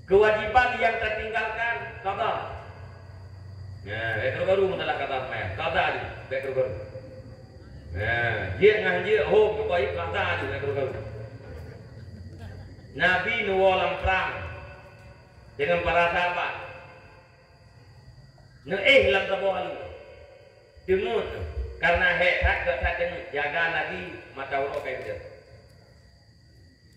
Kewajiban yang tertinggalkan, qada. Nah, bék karu-karu masalah qada seumayang. Qada ju, bék karu-karu. Nah, jeuet ngon jeuet, hom, pokok jih qada ju, bék karu-karu. Nabi neuwoe lam prang deungon para sahabat. Neuéh lam saboh alue. Teungeut, kareuna hék that, gét that teungeut, jaga Nabi mata uroe kai beudôh.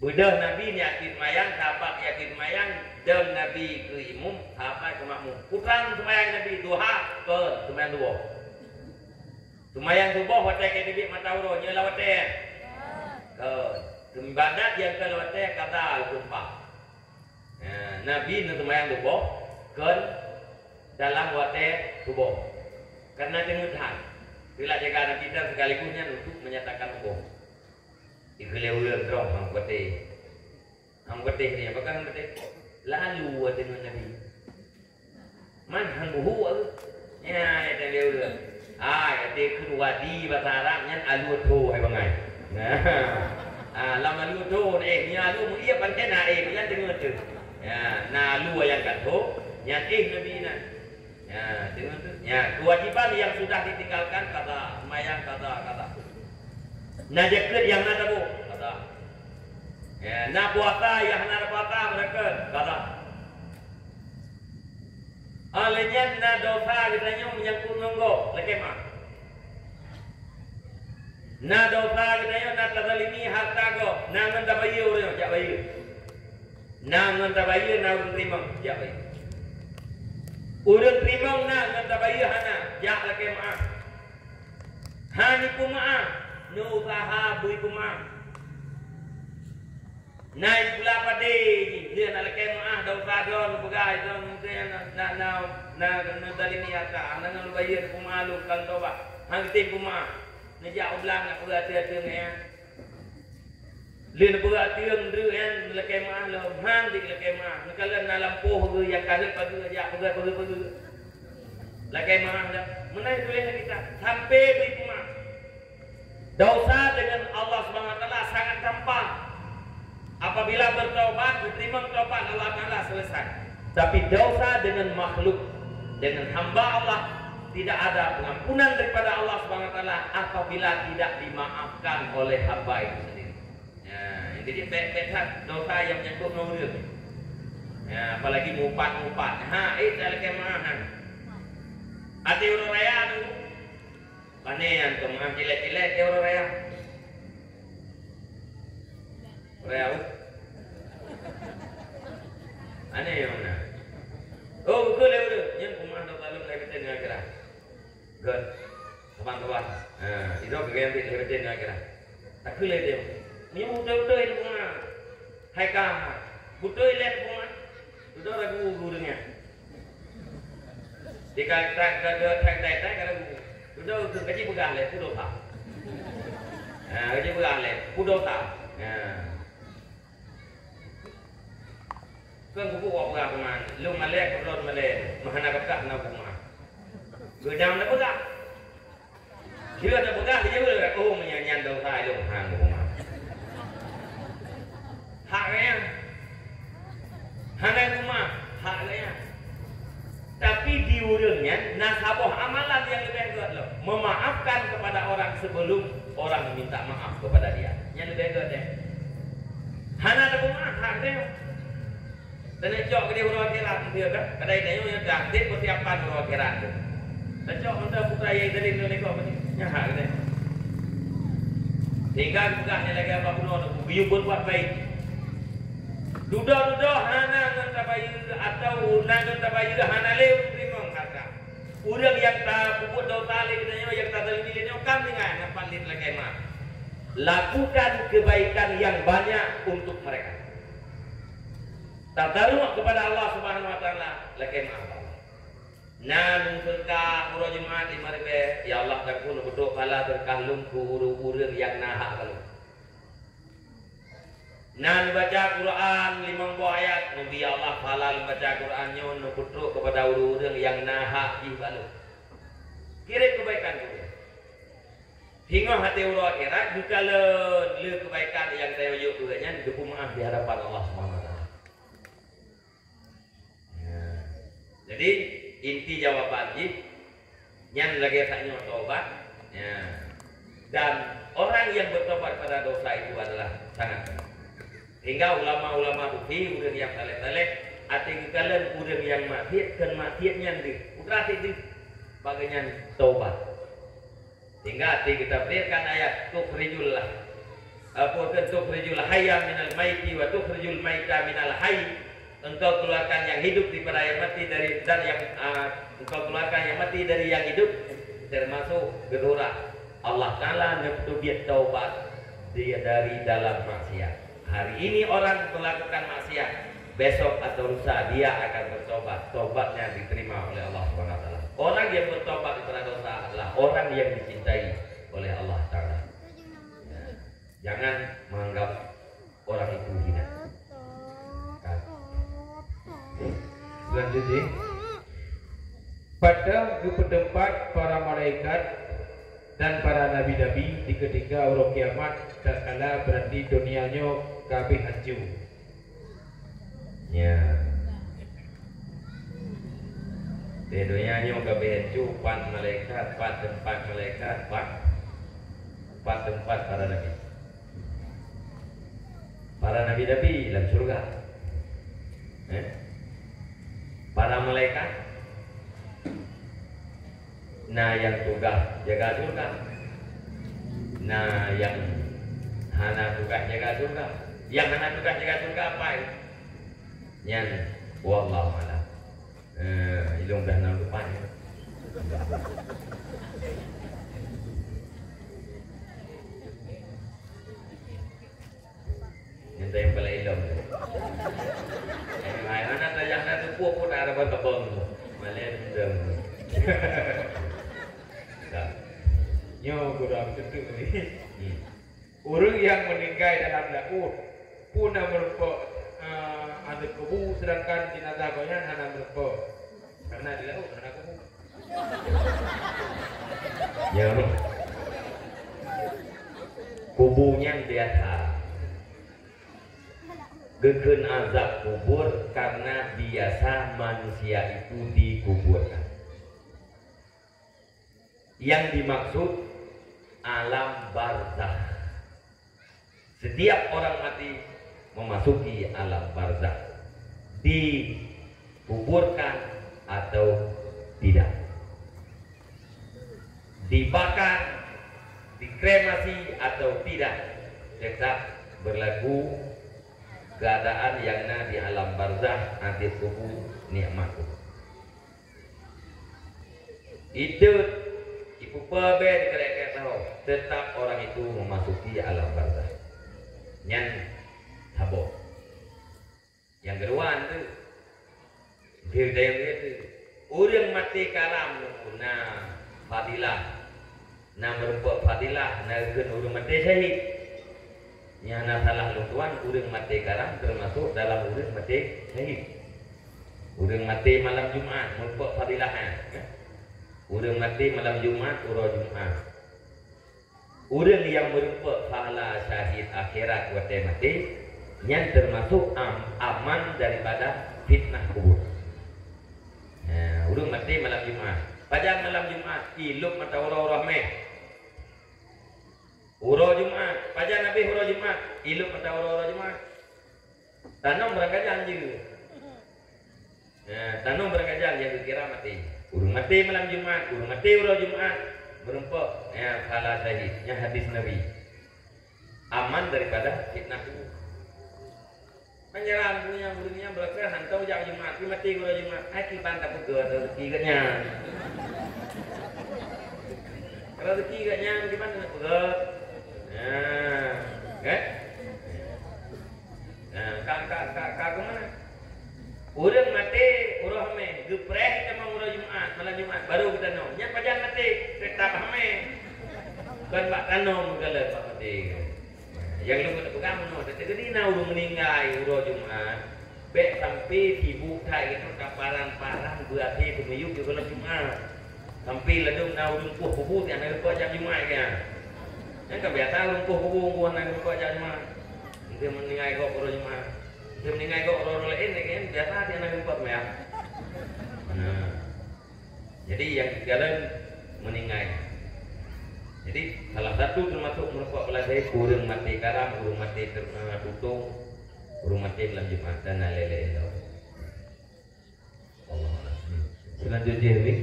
Beudôh Nabi nyan keu seumayang, sahabat nyan keu seumayang, dong Nabi keu imum, sahabat keu makmum. Putra seumayang Nabi, duha, kon, seumayang suboh. Seumayang suboh watée ka teubiet mata uroe, nyoe lam watée. Kon, seumayang ibadat nyang kon lam watée, qada, lumpah. Nah, Nabi neuseumayang suboh kon dalam watée suboh. Kareuna teungeut that, teulat jaga Nabi dan sekaligus nyan untuk menyatakan suboh. Dikheun lé ureueng droe han patéh. Han patéh nyan, pakon han patéh? Lalu watée ngon Nabi. Man han buhu, nyan, ya, teuh lé ureueng. Ah, ya, teuh kheun wadi basa Arab nyan alue tho hai bangai. Nah. Ah, lam alue tho, eh, nyan alue meuiep pancen na, eh, nyan deungoe teuh. Ya, na alue nyang ka tho, nyan, eh, Nabi nyan. Ya, deungoe teuh. Ya, kewajiban yang sudah ditinggalkan, qada, seumayang qada, qada. Na jakeuet nyang hana taboh, qada. Ya, na puasa nyang hana tapuasa, meurakan, qada. Óh lheueh nyan na dosa geutanyoe meunyangkot ngon gob, lakée meu'ah. Na dosa geutanyoe na tazalimi hareuta gob, na ngon tabayeue ureueng nyoe, jak bayeue. Na ngon tabayeue, na ureueng teurimong, jak bayeue. Ureueng teurimong na ngon tabayeue hana, jak lakée meu'ah. Hana ipeumeu'ah, neuusaha beu ipeumeu'ah. Na ipeula padé jih, lheueh na lakée meu'ah, dosa droe neupeugah, droe mungken na, na, na, na, na zalimi atra, hana ngon lôn bayeue, neupeumeu'ah lôn, ka lôn tobat. Han geutem peumeu'ah. Neujak u blang, na peugah ateueh-ateueh ngon nyan. Lheueh neupeugah ateueh, neudeuek nyan, lakée meu'ah lom, han dik lakée meu'ah. Neukalon na lampôh geuh nyang ka rhot pageue, jak peugah pageue-pageue. Lakée meu'ah dah. Meunan tuléh lam kitab. Sampai bri peumeu'ah. Dosa dengan Allah Subhanahu wa Taala sangat gampang. Apabila bertobat, diterima tobat Allah Taala, selesai. Tapi dosa dengan makhluk, dengan hamba Allah, tidak ada pengampunan daripada Allah Subhanahu wa Taala apabila tidak dimaafkan oleh hamba itu sendiri. Ya, Jadi, bèk-bèk that dosa nyang menyangkut ngon ureueng. Ya, apalagi mupat-mupat. Ha, eh, tak lakèe meu'ah nyan. Até uroe raya tu, pane nyan keu meu'ah cilet-cilet até uroe raya. Uroe raya. Aneh nyang na. Oh, beutôi lé ureueng. Nyan keu meu'ah dosa lôn lé beuteun ngon akhirat. Gèt, saban-saban. Ha, sidroe geugèt lé beuteun ngon akhirat. Takheun lé dia. Meunyoe beutôi-beutôi lé bunga. Hai ka. Beutôi lé bunga. Dudoe ragu gurèe nyan. Di ka, ka, ka, ka, ka, ka, ka ragu. Dudoe keu kaji peugah lé, peue dosa. Ha, kaji peugah lé, peue dosa. Ha. Kan kubu wak peugah kuman, lôn malèe, keudroe malèe, meuhana geupeugah na kuman. Geudang na peugah. Dia na peugah, dia peugah, oh, meunyan nyan dosa lôn, han kuman. Hak gaya. Hana kuman, hak gaya. Tapi di ureueng nyan na saboh amalan nyang leubeh gèt lom. Memaafkan kepada orang sebelum orang meminta maaf kepada dia. Nyan leubeh gèt deh. Hana tapeumaaf hak gèt. Teuneuk cok keudeh uroe akhirat, dia kan? Kadai tanyoe nyang dah dek persiapan uroe akhirat tu. Tacok mantong putra yai tadi tu lekor mati. Nyan hak gèt. Sehingga geupeugah nyan lagèe apa bunoe tu, geuyue berbuat baik. Dudoe-dudoe hana ngon tabayeue atau na ngon tabayeue hana lé teurimong hareuta. Ureueng nyang tapeubuet dosa lé geutanyoe, nyang tazalimi lé nyoe, kam deungon nafah lé lakèe meu'ah. Lakukan kebaikan yang banyak untuk mereka. Tadaruk kepada Allah Subhanahu wa Taala, lakèe meu'ah bak Allah. Na lôn seudeukah uroe Jumat lima ribèe, ya Allah, takheun beutôi pahala seudeukah lôn keu ureueng-ureueng nyang na hak bak lôn. Na neubaca Quran limong boh ayat, neubi ya Allah pahala neubaca Quran nyoe neupeutrok keupada ureueng-ureueng nyang na hak jih bak lôn. Kirém keubaikan keu ureueng. Singoh até uroe akhirat, geukalon lé keubaikan nyang tanyoe yue keu gobnyan geupeumeu'ah di hadapan Allah Subhanahu wa Taala. Ya. Jadi, inti jawaban jih, nyan lagèe tanyoe tobat. Ya. Dan orang yang bertobat pada dosa itu adalah sangat banyak. Sehingga ulama-ulama sufi, ureueng nyang saleh-saleh, até geukalon ureueng nyang maksiet, kon maksiet nyan deuh. Putra sit deuh. Bak gobnyan tobat. Sehingga até geutabdilkan ayat, "Tukhrijul, apa tu, tukhrijul hayya minal maiti wa tukhrijul maita minal hayy." Engkau keluarkan yang hidup daripada yang mati dari, dan yang, ah, engkau keluarkan yang mati dari yang hidup, termasuk geusurah Allah Taala neuteubiet taubat di, dari dalam maksiat. Hari ini orang melakukan maksiat, besok atau lusa dia akan bertobat. Tobatnya diterima oleh Allah Subhanahu wa Taala. Orang yang bertobat daripada dosa adalah orang yang dicintai oleh Allah Taala. Ya. Jangan menganggap orang itu hina. Kan? Lanjut, ya. Padahai geupeuteumpat para malaikat dan para nabi-nabi di ketika uroe kiamat, tatkala berarti dunia nyoe ka abéh hanco. Ya. Di dunia nyoe ka abéh hanco, pat malaikat, pat teumpat malaikat, pat, pat teumpat para nabi. Para nabi-nabi lam syurga. Eh? Para malaikat, na nyang tugaih jaga syurga, na nyang hana tugaih jaga syurga. Nyang hana tugaih jaga syurga apai? Nyan, wallahu a'lam. Eh, ilong dah enam depan, ya. Yang saya yang paling ilong tu. Eh, hai, mana tu yang nak tu, pun, pun ada apa kebong tu. Malam tu. Dah. Nyo, guru aku tutup ni. Hmm. Ureuëng nyang meuninggai dalam laôt, peue na meurumpok, eh, ateueh kubu, seudangkan jeunazah gobnyan hana meurumpok, karena di laôt hana kubu. Ya, kubu nyan biasa. Geukheun azab kubur karena biasa manusia itu dikuburkan. Yang dimaksud alam barzakh. Setiap orang mati memasuki alam barzakh, dikuburkan atau tidak, dibakar, dikremasi atau tidak, tetap berlaku keadaan yang na di alam barzakh, adab kubur, nikmat kubur. Itot, ipupa bée dikerek-kerek sahoe, tetap orang itu memasuki alam barzakh. Nyan saboh. Nyang keudua tu, dayang dia tu, ureuëng maté karam tu na fadilah. Na meurumpok fadilah, na geukheun ureuëng maté syahid. Nyang na salah lôn tuan, ureuëng maté karam teumasok dalam ureuëng maté syahid. Ureuëng maté malam Jumat meurumpok fadilah, eh. Ureuëng maté malam Jumat, uroe Jumat. Ureuëng nyang meurumpok pahala syahid akhirat watée maté, nyan teumasok am-, aman daripada fitnah kubur. Nah, ureuëng maté malam Jumat. Pajan malam Jumat, ilop mata uroe-uroe meh. Uroe Jumat, pajan habéh uroe Jumat, ilop mata uroe-uroe Jumat. Tanom beurangkajan jeuet. Nah, tanom beurangkajan nyang geukira maté. Ureuëng maté malam Jumat, ureuëng maté uroe Jumat, meurumpok, ya, pahala syahid. Nyan hadis Nabi. Aman daripada fitnah kubur. Panjaran punya murid nyan beureukat hantom jak Jumat, pi maté uroe Jumat. Ai kiban tapeugöt rezeki geuh nyan. Rezeki geuh nyan kiban tapeugöt. Nah, kan? Nah, ka, ka, ka, ka kemana? Ureuëng maté uroe hamé, geupreh tamong uroe Jumat, malam Jumat, baru geutanom. Nyan pajan maté, teutap hamé. Kon bak tanom meugalak bak maté. Nyang lôn keuneuk peugah meunoe, teukeudi na ureuëng meuninggai uroe Jumat, bék sampai sibuk that geutanyoe taparang-parang beuakhé teumiyueb di gohlom Jumat. Sampai ladôm na ureuëng poh kubu tieb hana geupeuet jak Jumat nyan. Nyan ka biasa ureuëng poh kubu hana geupeuet jak Jumat. Mungken meuninggai gob uroe Jumat. Mungken meuninggai gob uroe-uroe laén, kan biasa tieb hana geupeuet meuah. Nah. Jadi nyang keudua meuninggai. Jadi salah satu teumasok meurumpok beulatih ureuëng maté karam, ureuëng maté ter-, eh, tutong, ureuëng maté malam Jumat dan lain-lain lom. Allah. Selanjutnya, Wi.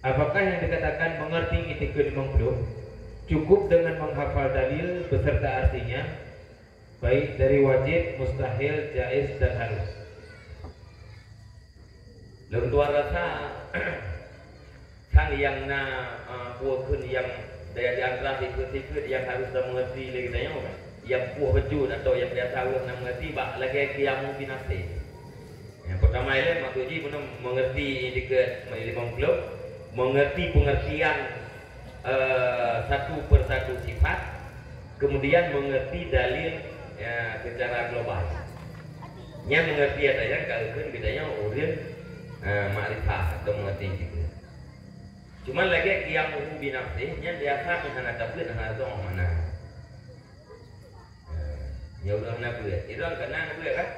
Apakah yang dikatakan mengerti itikad limong puluh cukup dengan menghafal dalil beserta artinya, baik dari wajib, mustahil, jaiz, dan harus? Lôn tuan rasa, kan nyang na, eh, peue kheun nyang di antara sikheut-sikheut nyang harus tameungerti lé geutanyoe, kan? Nyang poh beujeuet atau nyang biasa ureuëng na meungerti bak lagée qiyamu binafsi. Nyang peurtama ilée maksud jih bunoe mengerti itikad limong puluh, mengerti pengertian, eh, satu persatu sifat, kemudian mengerti dalil, ya, secara global. Nyan mengerti ata nyang ka geukheun geutanyoe ureuëng, eh, makrifah atau mengerti itikad. Cuma lagée qiyamuhu binafsih, nyan biasa meuhana tabeuet hana soe mana. Nah, nyoe ureuëng hana beuet. Irong keunan beuet kan?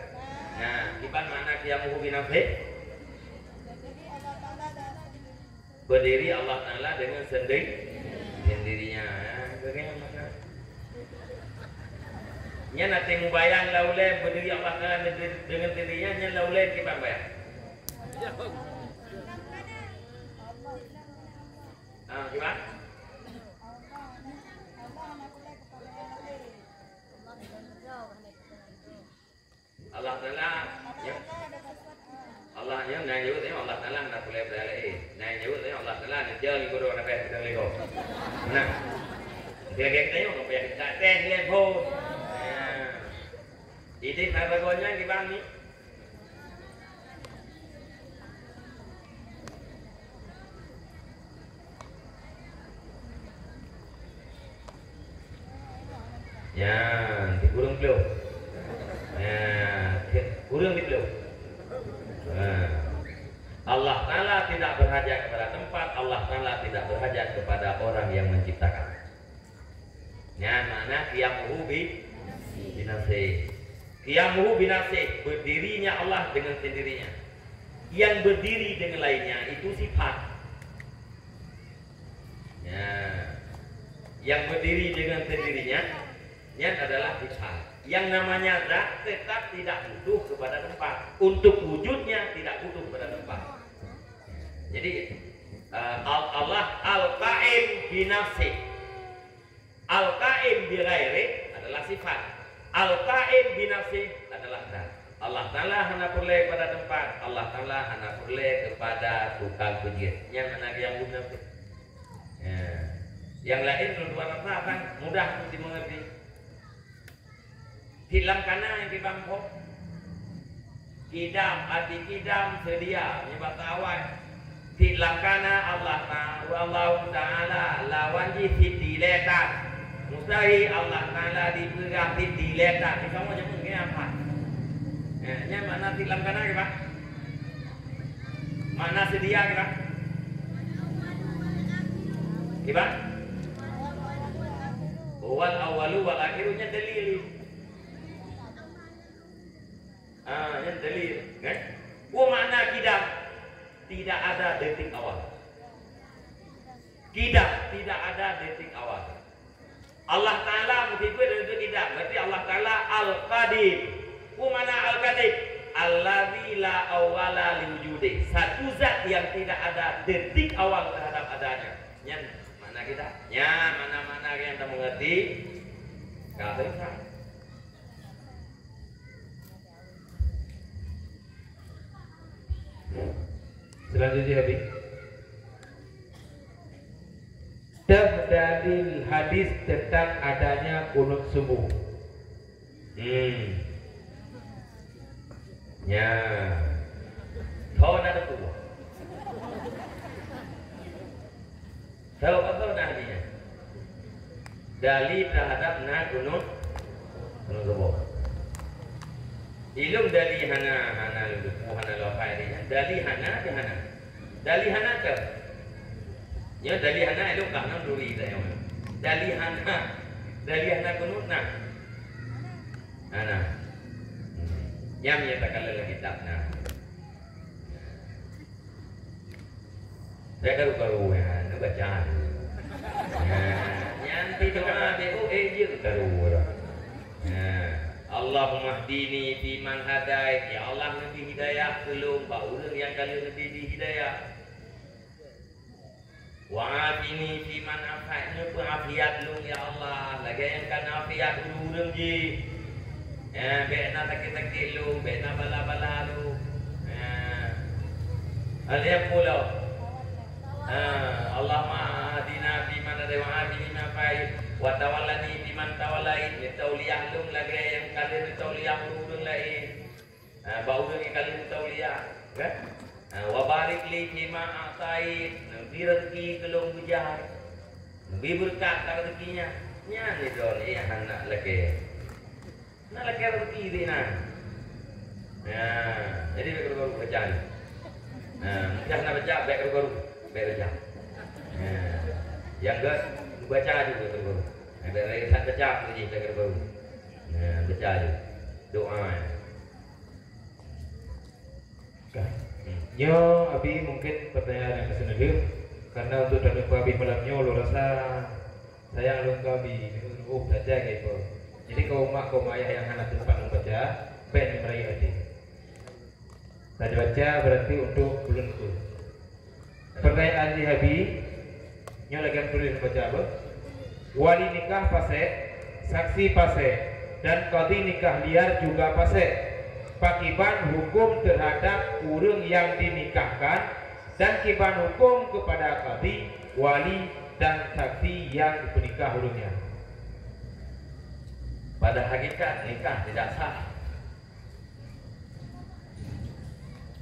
Nah, kiban makna qiyamuhu binafsih? Berdiri Allah Taala dengan sendi-, sendirinya. Ya, bagaimana makna? Nyan até mubayang laulée berdiri Allah Taala dengan sendirinya, nyan laulée kiban bayang. Ah, kiban? Allah Taala, ya. Allah, ya, na nyebut, ya, Allah Taala na peureulée-peureulée laén. Na nyebut, ya, Allah Taala na jeuet guru na payah peudong lego. Nah. Dia kata, ya, apa yang tak teh lego. Ya. Jadi, sabagoe nyan kiban ni. Nyan, di ureuëng ploh. Nyan, ureuëng di ploh. Nah. Allah Taala tidak berhajat kepada tempat, Allah Taala tidak berhajat kepada orang yang menciptakan. Nyan makna qiyamuhu bi, binafsih. Qiyamuhu binafsih, berdirinya Allah dengan sendirinya. Yang berdiri dengan lainnya itu sifat. Ya. Yang berdiri dengan sendirinya Nyan adalah sifat. Yang namanya zat tetap tidak butuh kepada tempat. Untuk wujudnya tidak butuh kepada tempat. Jadi, eh, Al-, Allah Al-Qaim binafsih. Al-Qaim bi ghairih adalah sifat. Al-Qaim binafsih adalah zat. Allah Ta'ala hana peureulée kepada tempat, Allah Ta'ala hana peureulée kepada tukang peujeuet. Nyan hana nyang guna pih. Ya. Yang lain dua-dua rasa kan mudah untuk dimengerti. Cit lam kana nyang kibang phon. Kidam, arti kidam, seudia, meunyoe basa awai. Cit lam kana Allah Ta-, Allahu Ta'ala lawan jih cit dilée that. Mustahil Allah Ta'ala dipeugah cit dilée that. Di kamoe jameun keu apa? Eh, nyan makna cit lam kana kiban? Makna seudia kiban? Kiban? Huwal awwalu wal akhiru nyan dalil. Ah, nyan dalil, kan? Peue makna kidam? Tidak ada detik awal. Kidam, tidak ada detik awal. Allah Ta'ala meusipeue detik kidam, berarti Allah Ta'ala Al-Qadim. Peue makna Al-Qadim? Allazi la awwala li wujudih. Satu zat yang tidak ada detik awal terhadap adanya. Nyan makna kidam. Nyan makna-makna nyang tameungerti. Ka selesai. Selanjutnya, Habib. Teuh dalil hadis tentang adanya kunut subuh. Hmm. Ya. Tho na teupeue. Tahu apa dalilnya? Dalil terhadap na kunut, kunut subuh. Ilung dalil hana, hana leupeue, hana leupeue dalilnya. Dalil hana, dia hana. Dalil hana ke? Ya, dalil hana ilung ka hana duri dah yang. Dalil hana. Dalil hana kunut na. Hana. Hmm. Nyam nyatakan dalam kitab na. Bèk karu-karu nyan, neubaca. Nyan, nyan ti doa B O E je karu dah. Nyan. Allahummahdini fiman hadait. Ya Allah, neubri hidayah keu lôn bak ureueng nyang ka lheueh neubri hidayah. Wa afini fiman afait. Neupeuafiat lôn, ya Allah, lagèe nyang ka neuafiat ureueng-ureueng jih. Eh, bèk na sakét-sakét lôn, bèk na bala-bala lôn. Eh. Alhamdulillah. Eh, Allahumma ahdina fiman hadait wa afini fiman afait wa tawallani fiman tawallait. Neutauliah lôn lagèe nyang ka lheueh neutauliah ureueng-ureueng laén. Eh, bak ureueng nyang ka lheueh neutauliah, kan? Eh, wa barik li fima a'tait. Neubri rezeki keu lôn beujai. Neubri beureukat lam rezeki nyan. Nyan ni droeneuh hana lakèe. Na lakèe rezeki di na. Ya, jadi bèk karu-karu baca ni. Nah, mudah na baca, bèk karu-karu, bèk baca. Ya. Nyang gèt baca juga karu-karu. Nah, bèk, bèk that baca, jadi bèk karu-karu. Nah, baca je. Doa. Kan? Hmm. Nyoe, Abi, mungkin pertanyaan nyang keuseuneudeuk, karena untuk taneuk Abi malam nyoe, lôn rasa sayang lôn keu Abi, oh, saja gitu. Jadi, keu umat, keu ayah nyang hana teumpat membaca, pen merayu hati. Saya baca berarti untuk bulan tu. Pertanyaan di Abi, nyoe lagèe tulis baca apa? Wali nikah fasik, saksi fasik, dan qadhi nikah liar juga fasik. Pakiban hukum terhadap ureueng nyang dinikahkan dan kiban hukum kepada qadhi, wali, dan saksi nyang peunikah ureueng nyan? Pada hakikat nikah tidak sah.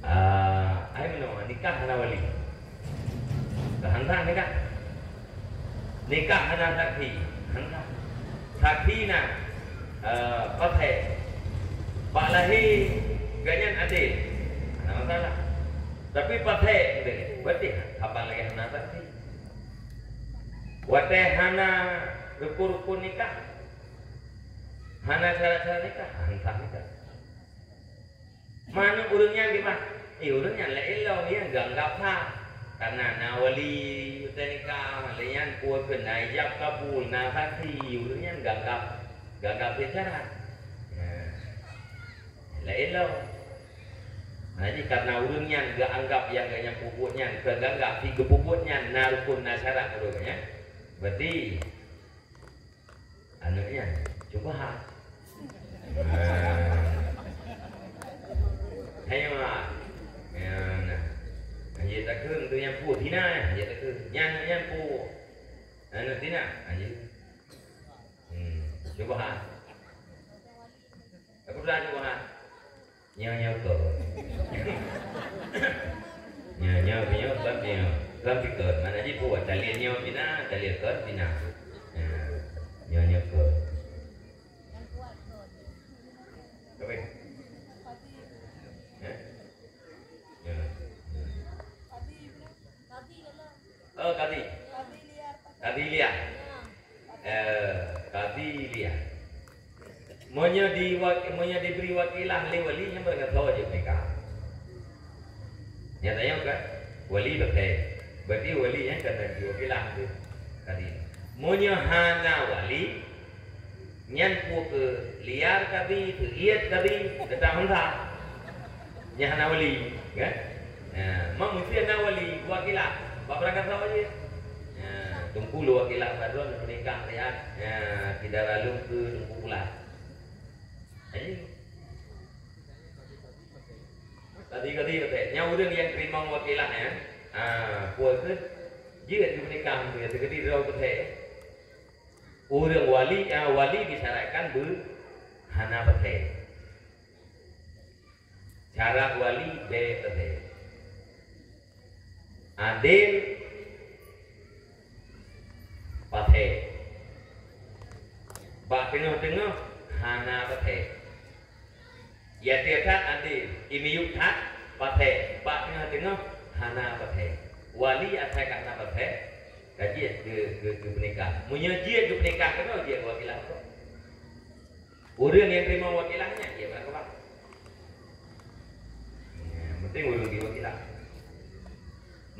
Ah, ai meunoe, nikah hana wali. Hana nikah. Nikah hana saksi. Hana. Saksi na, eh, pathai. Bak lahé gobnyan adé. Hana masalah. Tapi pathai, berarti haba lagèe hana saksi. Watèe hana rukun-rukun nikah, hana syarat-syarat nikah, hana sah nikah. Manu ureueng nyan gimana? Eh, ureueng nyan laén lom, nyan geuanggap sah. Karena na wali, watèe nikah, lé nyan peue keu na ijab kabul, na saksi, ureueng nyan geuanggap. Geuanggap lé cara. Nah, laén lom. Nah, jadi karena ureuëng nyan geuanggap nyang geuh nyan peubuet nyan, keu geuanggap si geupeubuet nyan na rukun, na syarat ureuëng nyan. Berarti aneuëk nyan syubhat. Nah. Hai mak. Ya, nah. Anjir takheun tu nyang peubuet zina, anjir takheun. Nyan, nyan peubuet. Aneuëk zina, anjir. Hmm, syubhat. Aku dah syubhat. Nyoe, nyoe kon. Nyoe, nyoe, nyoe, kon nyoe. Kon pi kon. Mana ji buat? Dalil nyoe pina, dalil kon pina. Ya. Nyoe, nyoe kon. Apa? Eh? Ya. Oh, kadi. Kadi liar. Eh, kadi liar. Meunyoe di wa-, meunyoe dibri wakilah lé wali, nyan barangkasoe jeuet nikah. Nyata nyoe kan? Wali beutôi. Berarti wali nyan kan di wakilah tu. Kadi. Meunyoe hana wali, nyan peue keu liar kadi, teuiet kadi, teutap hana. Nyan hana wali, kan? Nah, ma meusti hana wali, wakilah. Bak barangkasoe jeuet. Nah, teungku lôn wakilah bak droe, peunikah liar. Nah, si dara lôn keu teungku pula. Jadi, tadi, tadi, tadi, nyang ureuëng nyang teurimong wakilah, ya. Ah, peue keuh? Jeuet geunikah, ya, teukeudi droe beutôi. Ureuëng wali, ah, wali disyaratkan beu-, hana beutôi. Syarat wali bèk beutôi. Adil, pathé. Bak teungoh-teungoh hana pathé. Yatim that adil, imiyup that pathé. Bak teungoh-teungoh hana pathé. Wali asai ka hana pathé, ka jeuet geu-, geu-, geupeunikah. Meunyoe jeuet geupeunikah keunoe, jeuet wakilah kok. Ureuëng nyang teurimong wakilah nyan, jeuet bak keubah. Ya, penting ureuëng di wakilah.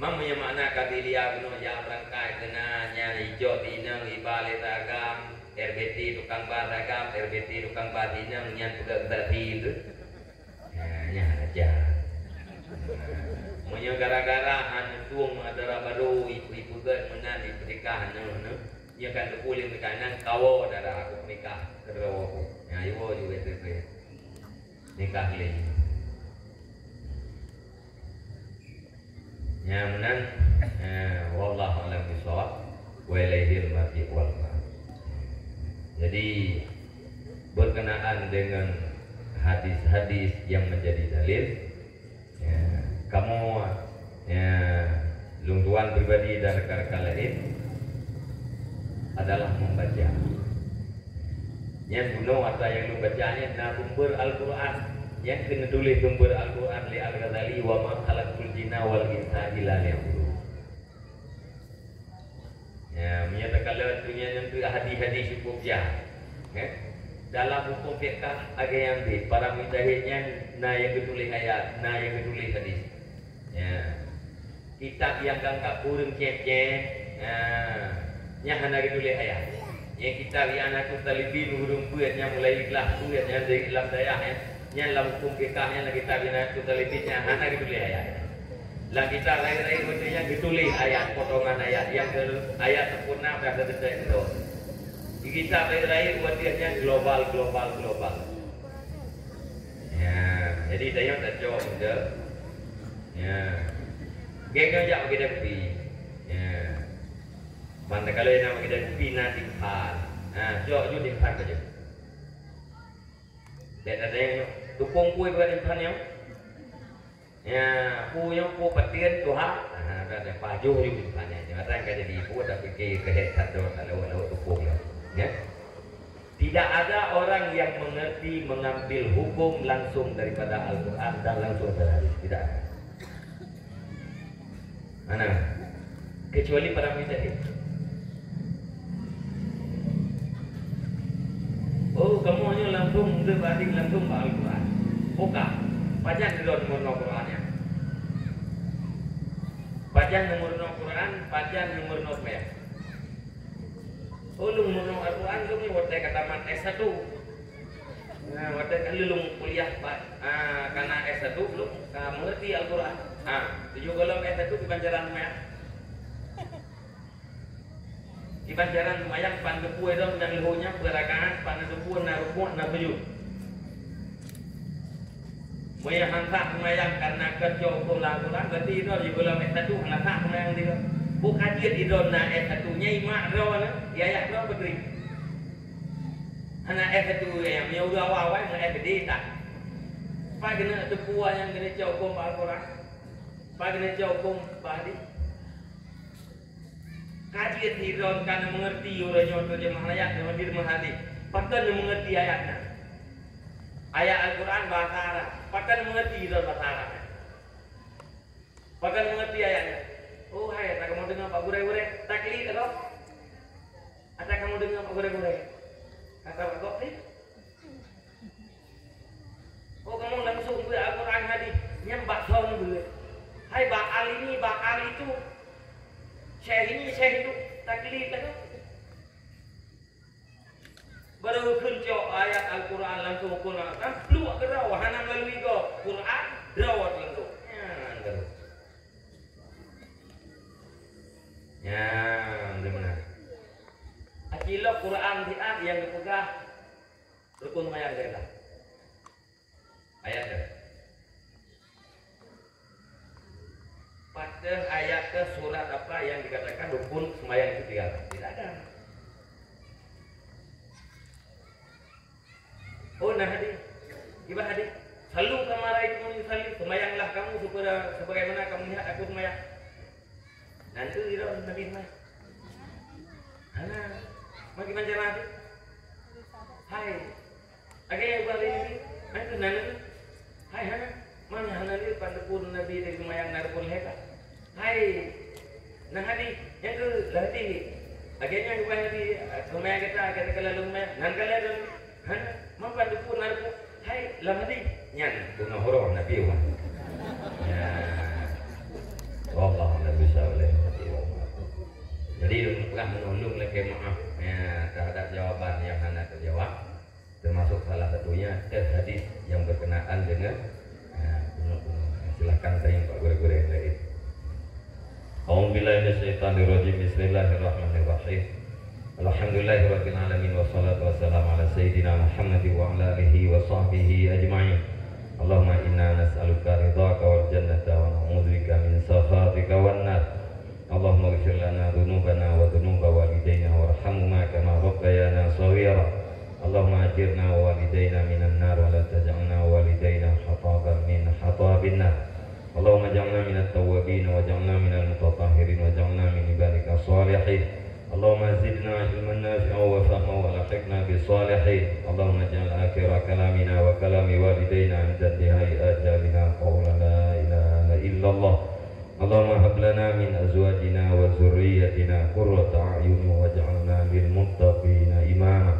Mam meunyoe makna kadi liar bunoe jak beurangkai keunan, nyan icok di inong iba lé sagam, R B T tukang ba sagam, R B T tukang ba inong nyan peugah geutak thi tu. Ha, nyan aja. Meunyoe gara-gara hana tueng dara barô ipeugét meunan ipeunikah aneuk-aneuk, nyoe kan teupeu lé meunan kawoe dara aku peunikah keudroe aku. Nyan iwoe ju beutôi-beutôi. Nikah lé. Nyang meunan, eh, wallahu a'lam bishawab, wa ilaihil marji' wal ma'ab. Jadi, berkenaan dengan hadis-hadis yang menjadi dalil, ya, kamoe, ya, lôn tuan pribadi dan rekan-rekan lain adalah membaca. Nyan bunoe atra nyang lôn baca nyan na sumber Al-Qur'an. Nyang keuneuk tuléh sumber Al-Qur'an lé Al-Ghazali, "Wa ma khalaqtul jinna wal insa illa liya'budun." Ya, meunyoe takalon donya nyan tu hadis-hadis cukup jah. Eh? Dalam hukum fiqah agak nyang deh, para mujtahid nyan na nyang geutuléh ayat, na nyang geutuléh hadis. Ya. Kitab nyang ka geukab ureuëng céb-céb, ha, nyan hana geutuléh ayat. Nyang kitab I'anatul Talibin ureuëng peuet nyang mulai ikhlas peuet nyang di lam dayah nyan, nyan lam hukum fiqah nyan lam kitab I'anatul Talibin nyan hana geutuléh ayat. Lam kitab laén-laén ureuëng nyan geutuléh ayat, potongan ayat, nyang ke ayat sempurna dah geutuléh keudroe. Di kitab laén-laén ureuëng nyan global, global, global. Ya, jadi dayah dah jawab muda. Ya. Geng-geng jak bagi dapi. Ya. Mantap kalau yang nak bagi dapi na timpan. Ha, jok ju timpan saja. Dek ada yang tukung kuih bukan timpan yang. Ya, ku yang ku petin tuha. Ha, ada ada pajuh ju timpan yang. Jangan kan jadi ibu tapi ke kehe satu lalu lalu tukung ya. Ya. Tidak ada orang yang mengerti mengambil hukum langsung daripada Al-Quran dan langsung dari hadis. Tidak ada. Mana? Kecuali para mujtahid. Oh, kamu hanya langsung berbanding langsung bak Al-Quran. Bukan. Pajan nomor Quran ya. Pajan nomor Quran, pajan nomor novel. Oh, lôn meunyoe Al-Quran lôn ni watèe ka tamat S satu. Nah, watèe ka lôn kuliah ba-, ah, ka na S satu, lôn ka mengerti Al-Quran. Ah, tujoh gohlom S satu kiban cara seumayang. Kiban cara seumayang, pan teupeu droe nyang lheueh nyan, peurakaat, pan teupeu na rukuk, na sujud. Meunyo han sah seumayang kareuna keucok huköm lam Al-Quran, berarti droe jigohlom S satu, hana sah seumayang di droe. Bukon jeuet di droe na S satu, nyan imak droe na, di ayat droe beutôi. Hana S satu nyang meunyo ureueng awai-awai meunan S D that. Pat keuneuk teupeu nyang keuneuk cok huköm bak Al-Quran? Pat keuneuk cok huköm bak hadis? Ka jeuet di droe ka na mengerti uroe nyoe terjemah ayat ngon terjemah hadis. Pakon na mengerti ayat nyan? Ayat Al-Quran bahasa Arab. Pakon na mengerti droe bahasa Arab nyan? Pakon na mengerti ayat nyan? Oh, hai, ata kamoe deungoe bak gurèe-gurèe, taklid atau? Ata kamoe deungoe bak gurèe-gurèe. Kata bak gob ni. Oh, kamoe langsung beuet Al-Quran hadis. Nyan bak soe beuet? Hai, bak al ini, bak al itu. Syekh ini, syekh itu. Taklid lah tu. Baru kheun cok ayat Al-Quran langsung kheun, kan pluek keudroe, hana meulalu gob. Quran, droe langsung. Nyan, droe. Nyan, di mana? Aci lom Quran siat nyang geupeugah rukun seumayang tiga. Ayat nyan. Patéh ayat kah surat apa yang dikatakan rukun sembahyang itu tiga? Tidak ada. Oh, na hadis. Kiban hadis. "Sallu kama ra'aitumuni usalli." Sembahyanglah kamu supaya, sebagaimana kamu lihat aku sembahyang. Nyan tu di dalam Nabi sembahyang. Hana. Bagaimana cara tu? Hai. Lagèe ubak lé Nabi, hai keunan Nabi. Hai hana, meunan hana lé pan teupeu Nabi di seumayang na rukun lhèe ka. Hai, na hadis, nyang keu lheueh hadis. Lagèe nyan ubak Nabi, seumayang gata, gata ka lalu seumayang, nan ka lheueh Nabi. Hana, meunan pan teupeu na rukun. Hai, lam hadis, nyan beungoh uroe Nabi ubak. Ya. Wallahu a'lam bishawab. Jadi, peugah meunulung lakèe maaf, ya, terhadap jawaban nyang hana teujawab. Termasuk salah satunya teuh hadis nyang berkenaan dengan, ha, bunoe-bunoe. Silahkan tanyong bak gurèe-gurèe laén. A'udzubillahi minasyaitonirrajim. Bismillahirrahmanirrahim. Alhamdulillahirabbil alamin, wassalatu wassalamu ala sayyidina Muhammadin wa ala alihi wa sahbihi ajma'in. Allahumma inna nas'aluka ridhaka wal jannata wa na'udzubika min sakhatika wan nar. Allahumma ighfir lana dzunubana wa dzunuba walidayna warhamhuma kama rabbayana shaghira. Allahumma ajirna wa walidayna minan nar wa la taj'alna wa walidayna hataban min hatabin nar. Allahumma ij'alna minat tawwabin waj'alna minal mutatahhirin waj'alna min ibadika shalihin. Allahumma zidna ilman nafi'an wa fahman wa alhiqna bis shalihin. Allahumma ij'al akhira kalamina wa kalami walidayna 'inda intihai ajalina qawla la ilaha illallah. Allahumma hab lana min azwajina wa dzurriyyatina qurrata a'yun waj'alna lil muttaqina imama.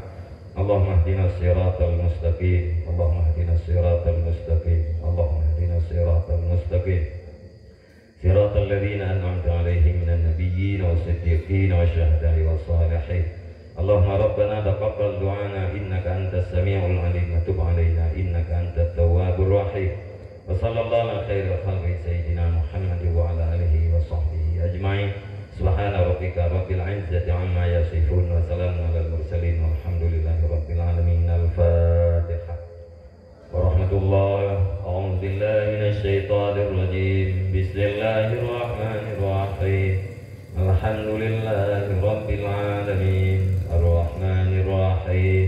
Allahumma ihdinas siratal mustaqim. Allahumma ihdinas siratal mustaqim. Allahumma ihdinas siratal mustaqim. Siratal ladzina an'amta 'alaihim minan nabiyyin was siddiqin wasy syuhada'i was shalihin. Allahumma rabbana taqabbal du'ana innaka antas sami'ul 'alim wa tub 'alaina innaka antat tawwabur rahim. Wa sallallahu ala khairil khalqi sayyidina Muhammad wa ala alihi wa sahbihi ajma'in. Subhana rabbika rabbil izzati amma yasifun wa salamun alal mursalin walhamdulillahi rabbil alamin. Al-Fatihah. Warahmatullah. A'udzubillahi minasyaitonirrajim. Bismillahirrahmanirrahim. Alhamdulillahi rabbil alamin. Arrahmanirrahim.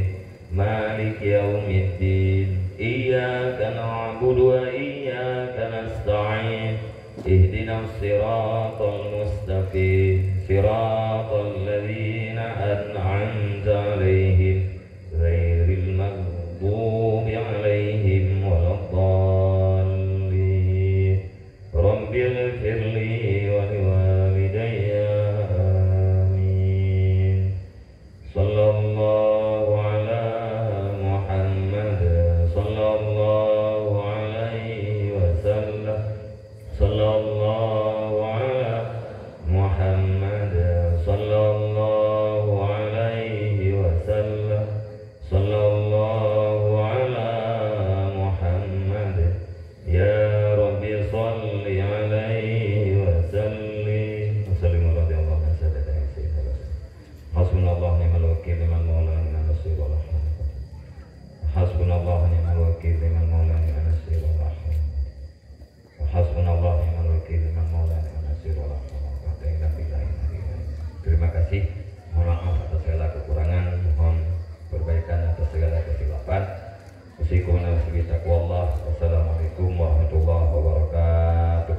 Maliki yaumiddin. Iyyaka na'budu wa iyyaka nasta'in. Ihdinas siratal mustaqim. Siratal ladzina an'amta 'alaihim. Ghairil maghdubi 'alaihim waladdallin. Rabbighfirli wa liwalidayya. Amin. Sallallahu ala Muhammad. Sallallahu alaihi wasallam. Sallallahu ala Muhammad. Sallallahu Wallah, wassalamualaikum warahmatullahi wabarakatuh.